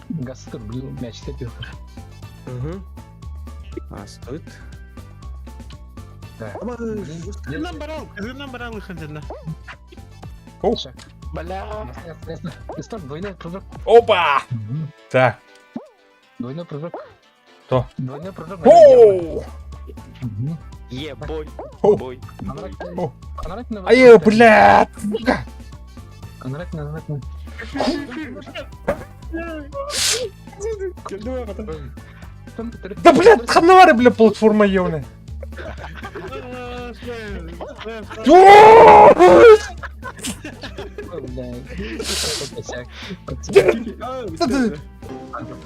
[SPEAKER 3] Гастыр, блин, мяч тепер.
[SPEAKER 5] Угу. А, стоит.
[SPEAKER 3] Да.
[SPEAKER 5] Оба,
[SPEAKER 4] Кызынан барал, кызынан барал ыхандына.
[SPEAKER 2] Бля.
[SPEAKER 3] Стоп, двойной прыжок.
[SPEAKER 1] Опа! Так.
[SPEAKER 3] Двойной прыжок.
[SPEAKER 1] Что?
[SPEAKER 3] Двойной прыжок.
[SPEAKER 1] Оу!
[SPEAKER 2] Е, бой.
[SPEAKER 1] О.
[SPEAKER 2] Бой.
[SPEAKER 1] О. Ай, блядь! Сука! Да, блядь, ханавары, бля, платформа ёбаная.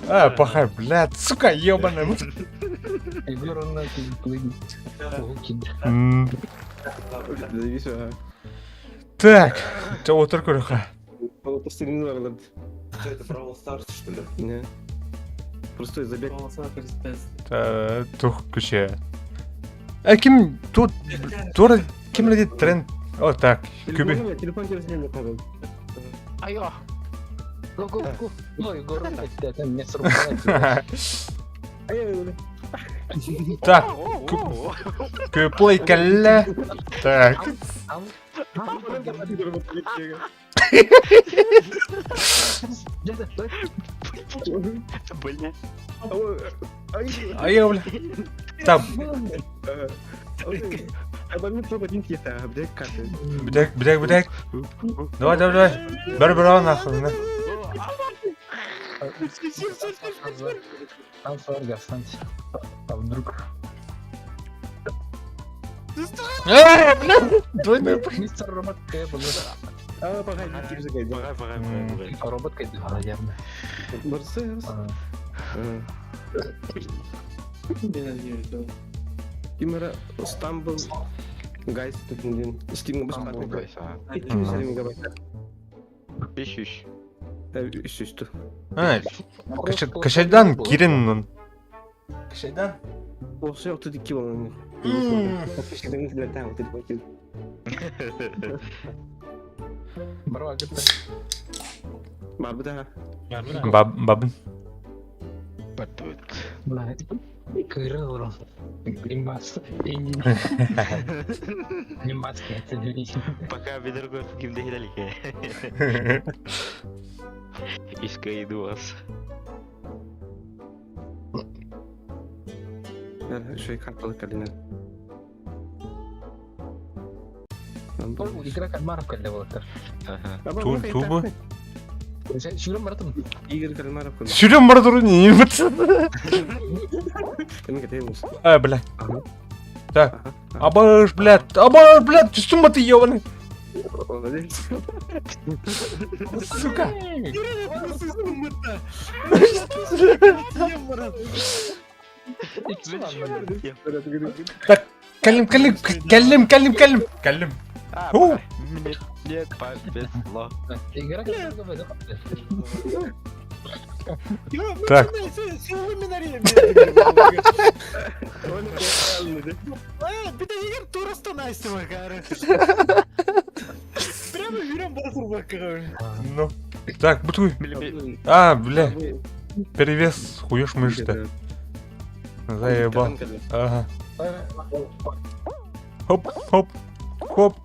[SPEAKER 1] А, пахай, блядь, сука, ёбаная. М,
[SPEAKER 5] Завис.
[SPEAKER 1] Так, отыр көріха.
[SPEAKER 6] Что это, Бравл Старс, что ли?
[SPEAKER 5] Не. Простой забег.
[SPEAKER 1] Тух күше. А ким тут тура ким леди тренд? О, так, күбі.
[SPEAKER 5] Телефон, телефон телефон не
[SPEAKER 2] Айо.
[SPEAKER 3] Го, го, го. Ой, город, это не срубает.
[SPEAKER 1] Так, күплей кәллә. Так.
[SPEAKER 2] Бля.
[SPEAKER 1] Ай, бля. Так, бдек, бдек, бдек. Давай, давай, давай. Бер бер нахуй, на.
[SPEAKER 3] Там гастать. А вдруг?
[SPEAKER 1] Э, бля, двойной
[SPEAKER 3] Мистер Робот Кэбл.
[SPEAKER 5] А, погоди,
[SPEAKER 2] Пора, пора, пора.
[SPEAKER 3] Робот Кэбл, наверное.
[SPEAKER 5] Имера Стамбул Гайс тут один. Steam бесплатный. 200 мегабайт.
[SPEAKER 2] 500.
[SPEAKER 5] 300.
[SPEAKER 1] А, кашайдан кирин. Кашайдан?
[SPEAKER 5] Olsa 32 болон. Барбыт аха.
[SPEAKER 1] Бабын.
[SPEAKER 2] Бардыбыт.
[SPEAKER 3] Кыырын олорон. Гримас. Гримас
[SPEAKER 2] Пока бедер көрсүн ким дехилелике. Иске иду вас.
[SPEAKER 5] Шөй карталы калина.
[SPEAKER 3] Игра кальмаров кэллэ буолаттар.
[SPEAKER 1] Тубы.
[SPEAKER 3] Сүүрэн баратым.
[SPEAKER 5] Игорь Кальмаров.
[SPEAKER 1] Сүүрэн бара турун иимит. А, бля. Так. Абаш, блядь, абаш, блядь, түстүм баты ебаный. Сука. Так, кэллим, кэллим, кэллим, кэллим, кэллим, кэллим. Фу.
[SPEAKER 2] Мне повезло.
[SPEAKER 1] Так. Ну. Так, бутуй. А, бля. Перевес хуешь мышцы. Заебал. Ага. Хоп, хоп, хоп.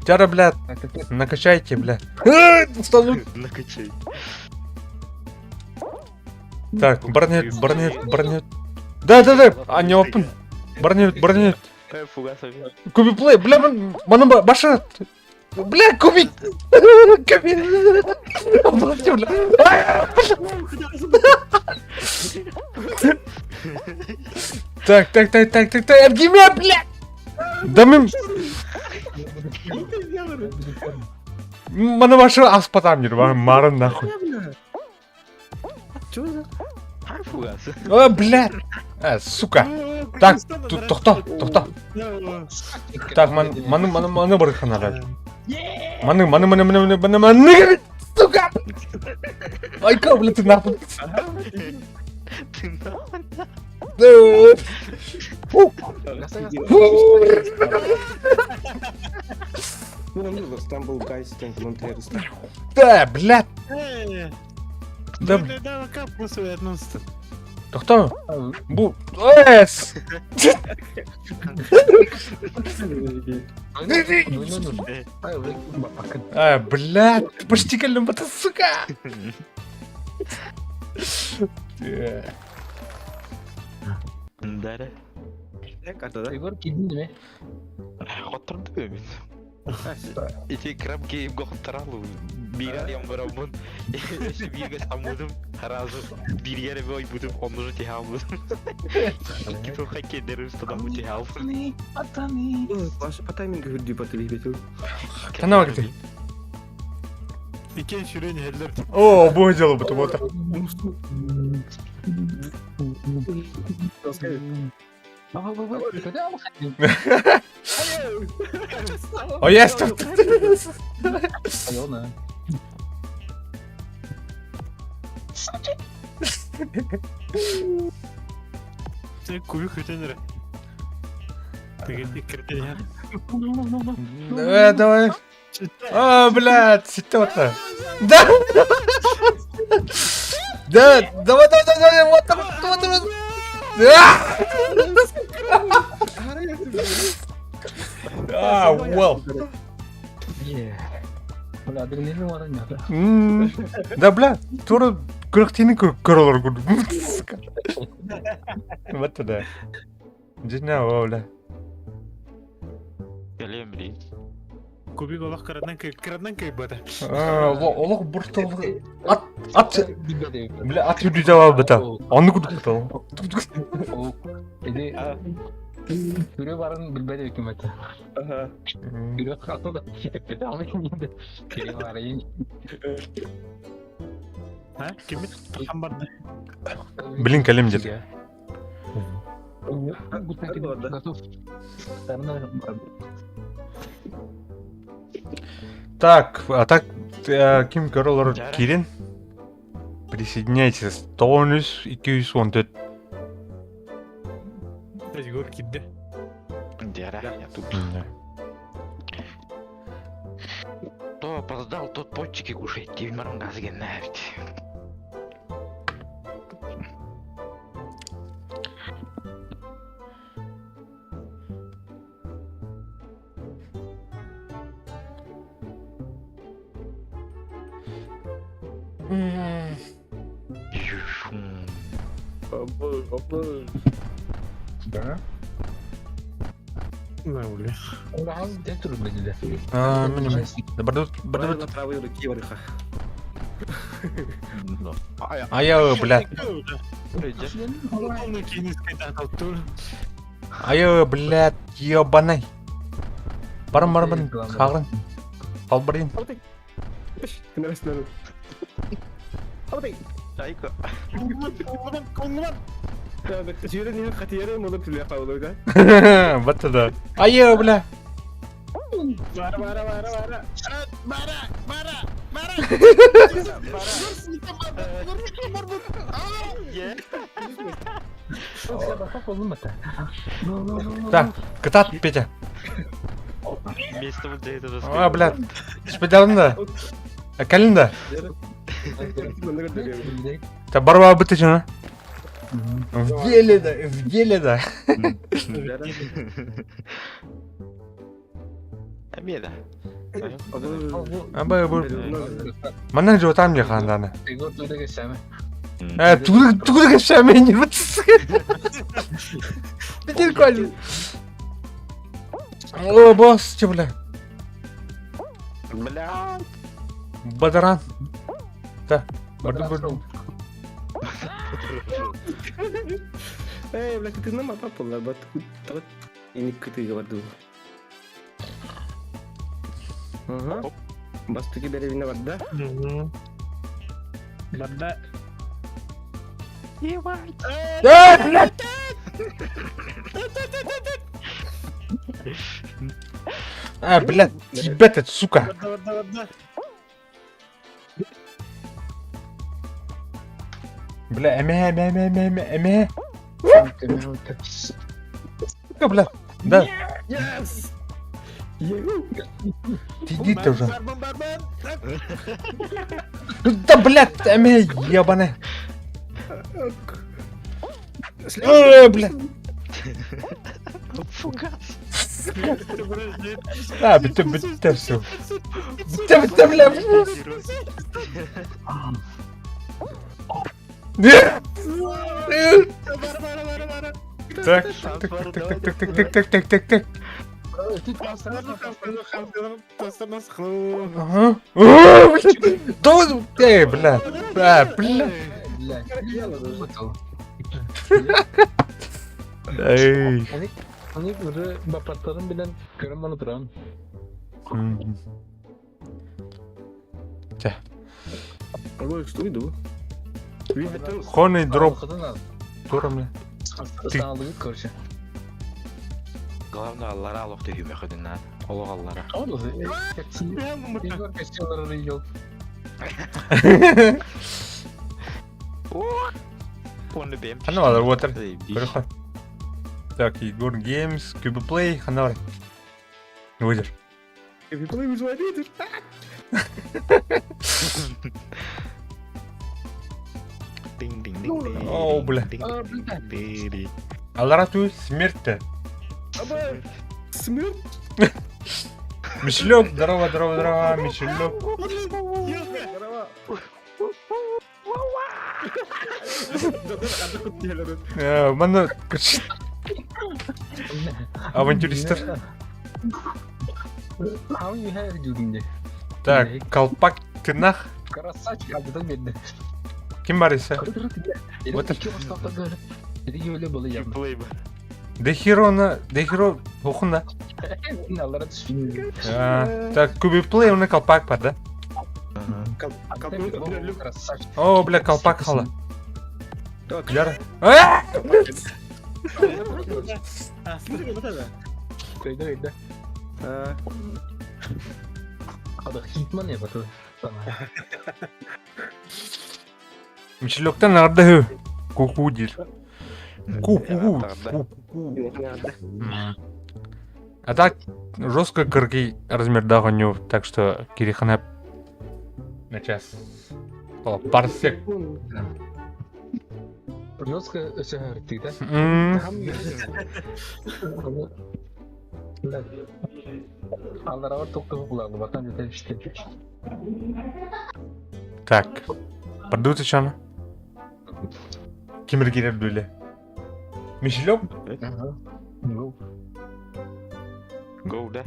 [SPEAKER 1] Тяра, бля, накачайте, бля. Встану.
[SPEAKER 2] Накачай.
[SPEAKER 1] Так, бронет, бронет, бронет. Да, да, да, а не open. Бронет, бронет. Куби плей, бля, мана баша. Бля, куби. Куби. Бля. Так, так, так, так, так, так, Аргимя, бля. Да мы... Мана баша аспатам марын нахуй.
[SPEAKER 5] Чего за?
[SPEAKER 1] А, бля. А, сука. Так, тохто, тохто. Так, ман, маны, маны, маны барыханара. Маны, маны, маны, маны, маны, маны, сука. Айка, бля, ты нахуй.
[SPEAKER 2] Ты нахуй.
[SPEAKER 5] Стамбул Гайс,
[SPEAKER 1] Да, бля. Да. Тохто. Бу. Эс. А, бля, почти кэллим, сука.
[SPEAKER 2] Да.
[SPEAKER 5] Карта, да?
[SPEAKER 3] Егор кидин
[SPEAKER 2] Хотторду мен. Ити краб гейм гохтаралу. Бирер ям барамын. Эши бирге самудум. Харазы биргере бой будум онужу тихалбудум. Киту хаке дерим стадам тихал.
[SPEAKER 3] Пацаны, пацаны.
[SPEAKER 5] Паша по таймингу үрдүү баты битил.
[SPEAKER 1] Канал где?
[SPEAKER 4] Икен сүрен хеллер.
[SPEAKER 1] О, бу дело бы вот. О, есть!
[SPEAKER 4] Кубик хөтөнөр.
[SPEAKER 1] Э, давай. А, блядь, ситота. Да! Да, давай, давай, давай, вот, вот, вот, вот. А, well. Да, бля, тура күрөхтини көрөлөр курдук. Вот да. Дина, бля.
[SPEAKER 2] Кэлем били.
[SPEAKER 4] Кубик олох кыратынан кыратынан кыйбата.
[SPEAKER 1] Олох буртол. Ат, ат. Бля, ат үрдү жаба бата. Аны курдук бата.
[SPEAKER 3] Иди. Түрө барын билбеди үкүмөт. Түрө калды да. Түрө барын.
[SPEAKER 4] А, кимит там барды.
[SPEAKER 1] Блин, кэлем дед.
[SPEAKER 3] Готов.
[SPEAKER 1] Так, а так ким көрөлөр кирин? Присоединяйтесь. 9 214.
[SPEAKER 4] Егор кидде.
[SPEAKER 2] Дяра, я тут. То. Кто опоздал, тот пончики кушает. Тимирон газгеннавит.
[SPEAKER 3] Да.
[SPEAKER 4] На уле.
[SPEAKER 1] А, минимум. Бардут, бардут.
[SPEAKER 5] Правой руки варыха.
[SPEAKER 1] Айа, блядь. Айа, блядь, ебаный. Барым, барым, хағырын. Қалбырын.
[SPEAKER 2] Айка.
[SPEAKER 1] Батта да. Айа, бля.
[SPEAKER 4] Бара, бара, бара, бара. Бара, бара, бара.
[SPEAKER 1] Так, кытат, Петя.
[SPEAKER 2] Место вот это
[SPEAKER 1] А, блядь. Спедалын да. Кэлин да. Та барва быты жана. В деле да, в деле да.
[SPEAKER 2] Амеда.
[SPEAKER 1] Аба бу. Манан жо там яхандана. Э, тугу тугу кешәмен, вот. Битер кол. О, босс, че бля.
[SPEAKER 2] Бля.
[SPEAKER 1] Бадаран. Да. Барды барды.
[SPEAKER 5] Эй, бля, ты нам папа, бат. И не кыты говорду. Ага. Бастыки деревина барда.
[SPEAKER 4] Барда.
[SPEAKER 1] Э, блядь! А, блядь, тебя-то, сука!
[SPEAKER 4] Барда, барда,
[SPEAKER 1] Бля, эмэ, эмэ, эмэ, эмэ, эмэ, эмэ. Сука, бля. Да.
[SPEAKER 5] Yes!
[SPEAKER 1] Ты иди ты уже. Да, блядь, эмэ, ебаная. Э, блядь.
[SPEAKER 2] Фугас.
[SPEAKER 1] А, бітті, бітті, все. Бітті, бітті, бля. Так, так, так, так, так, так, так, так, так, так, так. Ага. О, блядь. Да, эй, бля. А, бля. Эй.
[SPEAKER 3] Они уже бапаттарын билен көрөн баны туран.
[SPEAKER 1] Чэ.
[SPEAKER 5] Ой, что иду?
[SPEAKER 1] Хоны дроп. Тура, бля.
[SPEAKER 3] Саалыгы короче.
[SPEAKER 2] Главное, аллара алох түйүмө хөдүнна. Олог аллара.
[SPEAKER 3] Егор костюмлары ел.
[SPEAKER 1] Хана бар, отыр. Көрөхөр. Так, Егор Games, Cube Play, хана бар. Выдер.
[SPEAKER 5] Cube Play выживает.
[SPEAKER 1] О, бля. Аллара ту смерть-то.
[SPEAKER 5] Смерть?
[SPEAKER 1] Мишлёк, здорово, здорово, здорово, Мишлёк. Манна, авантюристер. Так, колпак ты нах.
[SPEAKER 3] Красавчик, а ты бедный.
[SPEAKER 1] Ким барыса? Вот Дехиро на, Дехиро, ухуна. Так, Куби Плей, он колпак бар, да? О, бля, колпак хала. Яра. Мишлёктан ардыһы. Куку диир. Ку-ку. Ку-ку. А так, жестко кыргый размердаах оонньуу, так что кириханап на час. О, парсек.
[SPEAKER 3] Жестко өсөһөртүү да. Алларабар туктугу булалы батан жете иште.
[SPEAKER 1] Так. Продукты чаны. Кимир кирер дүле. Мишелек?
[SPEAKER 3] Go.
[SPEAKER 2] Go да.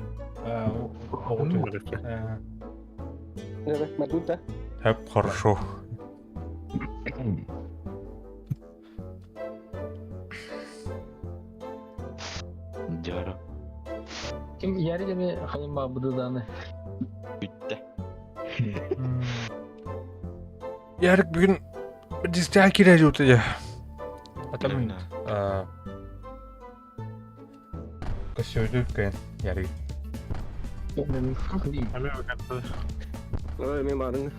[SPEAKER 1] Хеп, хорошо.
[SPEAKER 2] Дьоро.
[SPEAKER 3] Ким яри деми хайын бабыды даны.
[SPEAKER 2] Бүттэ.
[SPEAKER 1] Ярик бүгүн дистää кирәжүтэ я. Атам Көсөдүк Ярик.
[SPEAKER 5] Ой, мен барын.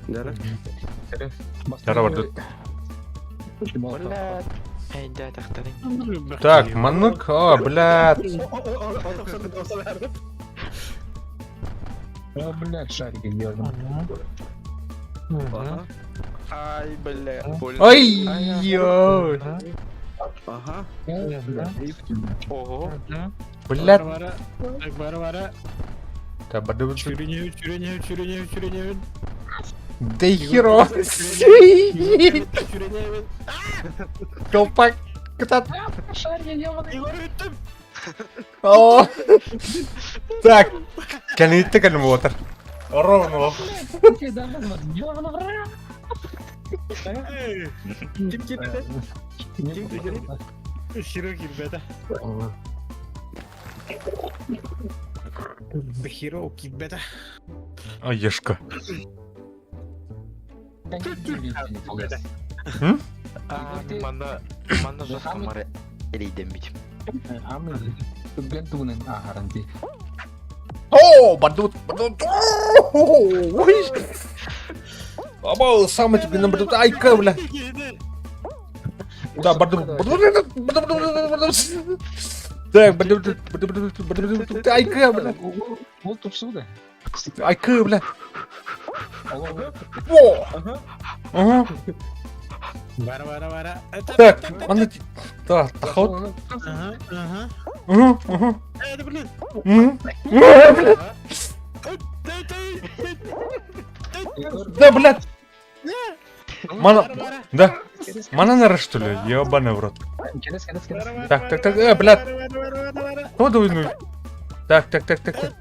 [SPEAKER 5] Дара.
[SPEAKER 1] Дара барды.
[SPEAKER 2] Бля. Эйдэ тахтарың.
[SPEAKER 1] Так, маннык, а, блядь.
[SPEAKER 3] А, блядь, шарики делаем.
[SPEAKER 2] Ай, бля.
[SPEAKER 1] Ой, ой.
[SPEAKER 5] Ага.
[SPEAKER 2] Ого.
[SPEAKER 1] Блядь.
[SPEAKER 4] Так, бара бара.
[SPEAKER 1] Так, барды.
[SPEAKER 4] Чүренебит, чүренебит, чүренебит, чүренебит.
[SPEAKER 1] Да херо.
[SPEAKER 4] Чүренебит.
[SPEAKER 1] Колпак. Кытат.
[SPEAKER 3] Шарики ебаный.
[SPEAKER 4] Егор бүттүм.
[SPEAKER 1] О. Так. Кәлитте кәлім отыр. Ровно.
[SPEAKER 5] Ким кирде? Ким кирде?
[SPEAKER 4] Хиро кирбеде. Хиро кирбеде.
[SPEAKER 1] Ай, ешка.
[SPEAKER 2] Манна манна жестко маре элейден бит.
[SPEAKER 3] Үгген тугунан ааранти.
[SPEAKER 1] О, бардут, бардут. Ой. Абау, самый тебе на бардут. Ай, бля. Да, бардут, бардут, бардут, бардут. Так, бардут, бардут, бардут. Ай, бля.
[SPEAKER 3] Ол тупсу да.
[SPEAKER 1] Ай, бля. О! Ага.
[SPEAKER 4] Бара бара бара.
[SPEAKER 1] Так, манна Да, тахот.
[SPEAKER 4] Ага, ага.
[SPEAKER 1] Угу, угу.
[SPEAKER 4] Это, блин.
[SPEAKER 1] Угу. Да, блядь. Мана... Да. Мана нара, что ли? Ёбаный в рот. Так, так, так, блядь. Кто ну? Так, так, так, так, так.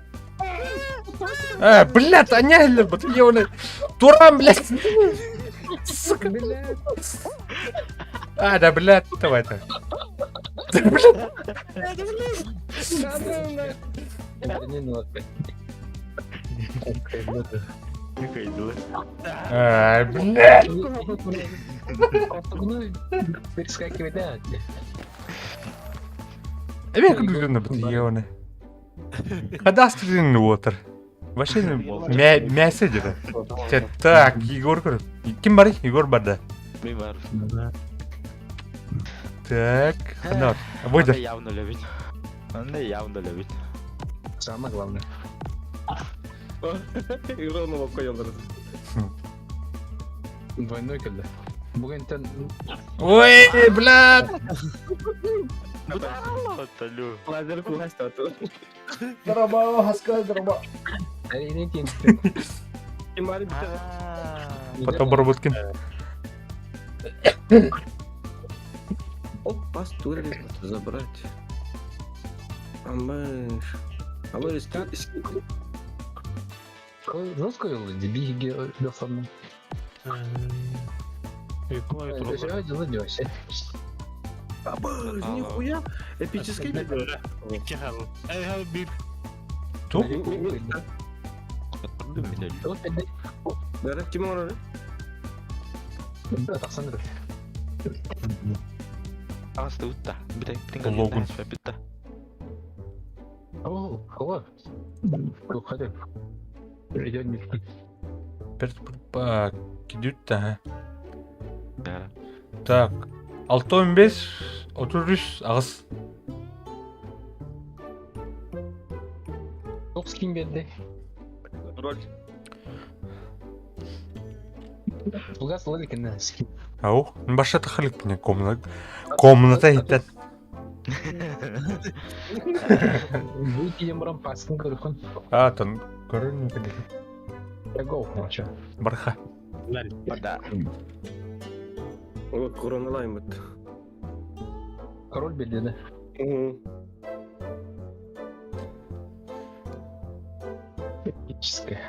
[SPEAKER 1] Блядь, аня, блядь, Туран, блядь. Сука. А, да, блядь, давай так. Да, блядь. А, блядь.
[SPEAKER 3] Перескакивает, да?
[SPEAKER 1] Эбе күндүзүн бит ёны. Кадастрын отыр. Вообще мясо деді. Так, Егор көріп. Ким бар? Егор бар да.
[SPEAKER 2] Мен бар.
[SPEAKER 1] Так, хана. Выйди.
[SPEAKER 2] Явно любит. Анда явно любит.
[SPEAKER 3] Самое главное.
[SPEAKER 5] Егор лапка ялдырды.
[SPEAKER 3] Двойной когда. Бүгін
[SPEAKER 1] Ой, блядь.
[SPEAKER 5] Лазер куласта.
[SPEAKER 1] Дроба, хаска, дроба.
[SPEAKER 5] Ким бар бит.
[SPEAKER 1] Потом обработки.
[SPEAKER 5] Опа, стулья забрать. Амыш. Амыш, скин.
[SPEAKER 3] Жестко дебиги дофамин.
[SPEAKER 5] Абы, нихуя. Эпический
[SPEAKER 1] Ту?
[SPEAKER 5] Да, ким орары?
[SPEAKER 2] Аста утта.
[SPEAKER 1] Логун.
[SPEAKER 3] О, кого? Уходи.
[SPEAKER 1] Кидют-то, Так. 6 15 33 ағыз.
[SPEAKER 3] Топ скин берди.
[SPEAKER 6] Роль.
[SPEAKER 3] Фугас ылар экен скин.
[SPEAKER 1] Ау, баша тахалик комната. Комната иттет.
[SPEAKER 3] Бу тиен баран паскын көрүкүн.
[SPEAKER 1] А, тон көрүн кеди.
[SPEAKER 3] Го, нача.
[SPEAKER 1] Барха.
[SPEAKER 2] Да.
[SPEAKER 5] Вот короналайм бит.
[SPEAKER 3] Король берди да. Эпическая.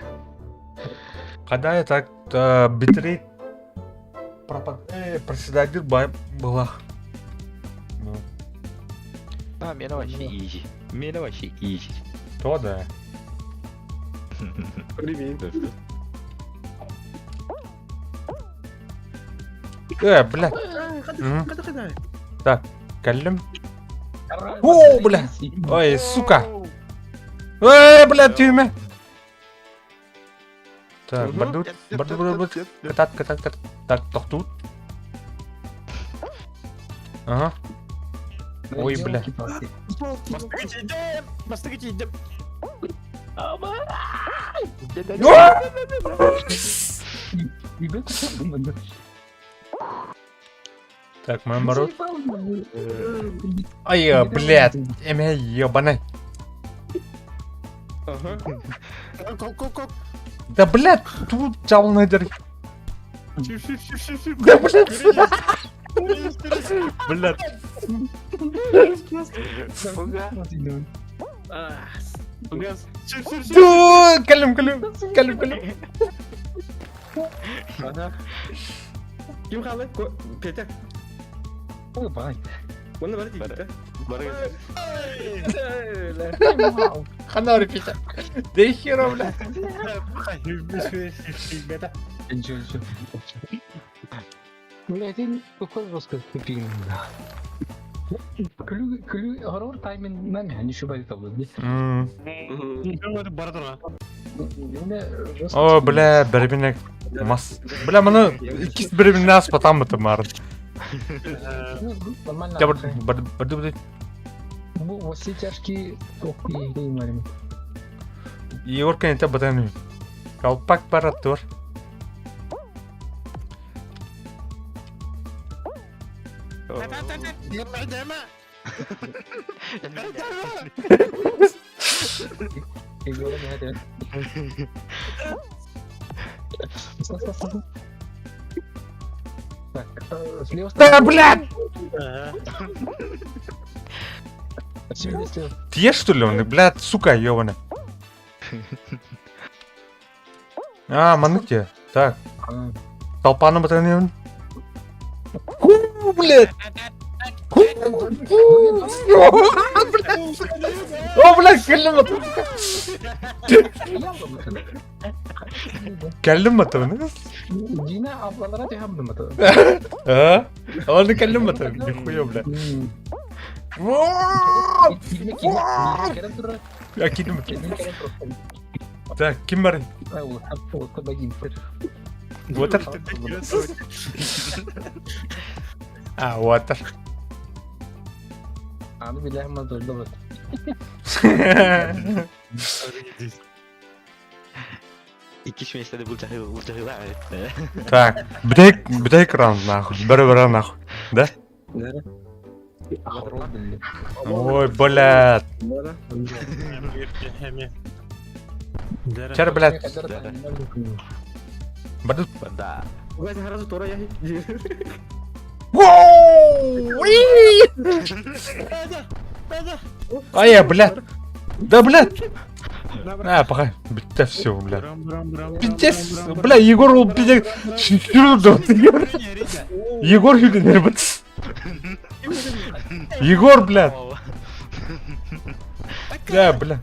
[SPEAKER 1] Когда я так битрейт пропад... проседает бай была. Ну,
[SPEAKER 2] А, меня вообще изи. Меня вообще изи.
[SPEAKER 1] то да.
[SPEAKER 5] Привет.
[SPEAKER 1] Бля. Так, каллим. О, бля. Ой, сука. Бля, тюрьме. Так, бардут, бардут, бардут. Катат, катат, катат. Так, тохтут. Ага. Ой, бля.
[SPEAKER 4] Бастыгы тиийдим.
[SPEAKER 1] Так, мой мород. Ай, блядь, эмэ, ебаный.
[SPEAKER 5] Ага.
[SPEAKER 4] Кок-кок-кок.
[SPEAKER 1] Да, блядь, тут чалный дыр.
[SPEAKER 4] Шип-шип-шип-шип.
[SPEAKER 1] Да, блядь. Блядь.
[SPEAKER 4] Шип-шип-шип.
[SPEAKER 1] Ту, калым, калым, калым, калым.
[SPEAKER 5] Ага. Ким халы? Петя.
[SPEAKER 3] Ой, бай.
[SPEAKER 5] Оны бар дейді.
[SPEAKER 1] Ханары, Петя. Да хера, блядь.
[SPEAKER 3] Ничего, ничего. Бля, это какой жестко тупик. Күлү, күлү, хоррор таймин нами, они еще байт алды.
[SPEAKER 1] О, бля, бәрбинек мас. Бля, маны иккис бирбине аспатам быты марын.
[SPEAKER 3] Нормально.
[SPEAKER 1] Я бір бір бір
[SPEAKER 3] Бу во все тяжкие ох, и марим.
[SPEAKER 1] Егор кенете бытан. Колпак барат тур.
[SPEAKER 3] Егор не хотел. Так, слева
[SPEAKER 1] Да, блядь!
[SPEAKER 3] Отсюда слева.
[SPEAKER 1] Ты что ли он? Блядь, сука, ёбаный. А, маны те. Так, толпаны бытан. Ху, блядь! Ху, ху, блядь! О, блядь, кэллим аты. Кэллим аты.
[SPEAKER 3] Дина аблалара тихамдым аты.
[SPEAKER 1] А? Аны кэллим аты. Нихуя, блядь. Я кидим. Так, ким бар? Water? А, water.
[SPEAKER 3] Аны билэм мазылды.
[SPEAKER 2] Иккис месяцте бұл жахыл
[SPEAKER 1] Так, бітейік, бітейік раунд нахуй. Бір-бір нахуй. Да? Ой, блядь. Чар, блядь. Бадут.
[SPEAKER 2] Да.
[SPEAKER 1] Воу! Ай, блядь. Да, блядь. А, пока. Бітті все, блядь. Пиздец. Бля, Егор, ол пиздец. Егор хүлінер бітс. Егор, блядь. Да, бля.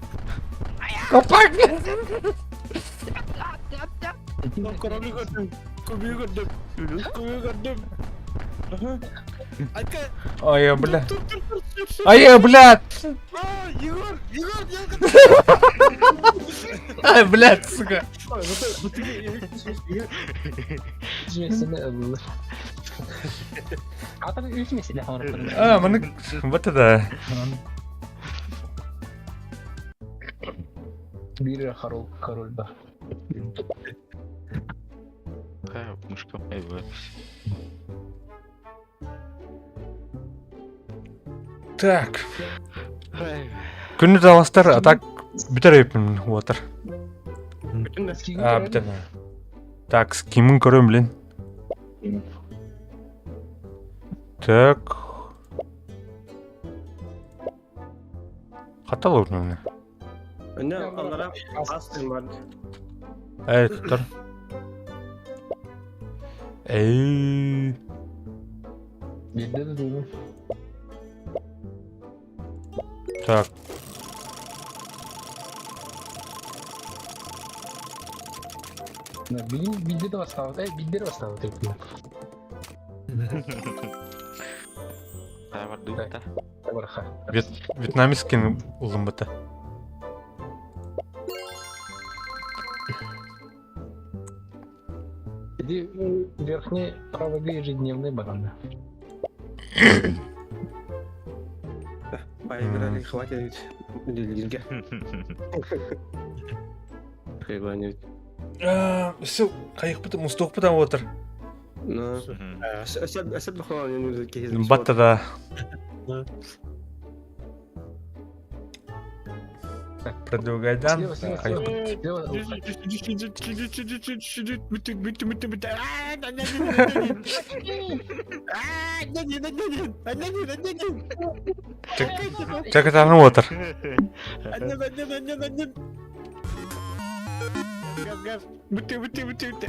[SPEAKER 1] Копак, блядь. Ай, бля. Ай, блядь.
[SPEAKER 4] Егор, Егор,
[SPEAKER 1] Ай, блядь, сука. А, маны вот это.
[SPEAKER 3] Биир король, король бар.
[SPEAKER 2] Мышка эй,
[SPEAKER 1] Так. Күнү таластар, а так бүтэр өйпүн уотар. А, бүтэр. Так, с кимин көрөм, блин. Так. Хата олордум.
[SPEAKER 5] Önne onlara ас var.
[SPEAKER 1] Эй, туттар. Эй.
[SPEAKER 3] Биирдэ да дуу.
[SPEAKER 1] Так.
[SPEAKER 3] Билин биирдэ да бастаабыт. Эй, биирдэ да бастаабыт эбит.
[SPEAKER 2] Бар
[SPEAKER 3] Барха.
[SPEAKER 1] Вьетнамецкий ылыммыта.
[SPEAKER 3] Иди верхний правый ежедневный баран.
[SPEAKER 5] Поиграли, хватит. Лилге. Хайванит.
[SPEAKER 1] Все, кайықпыт, мұстоқпыдан отыр.
[SPEAKER 5] Ну. Әсәп әсәп бахалан кейс.
[SPEAKER 1] Батта да. Предлагайдан.
[SPEAKER 3] Слева, слева,
[SPEAKER 1] Кайықпыт.
[SPEAKER 3] слева.
[SPEAKER 1] Чакатаны отыр.
[SPEAKER 4] Газ, газ. Бүтті, бүтті, бүтті, бүтті.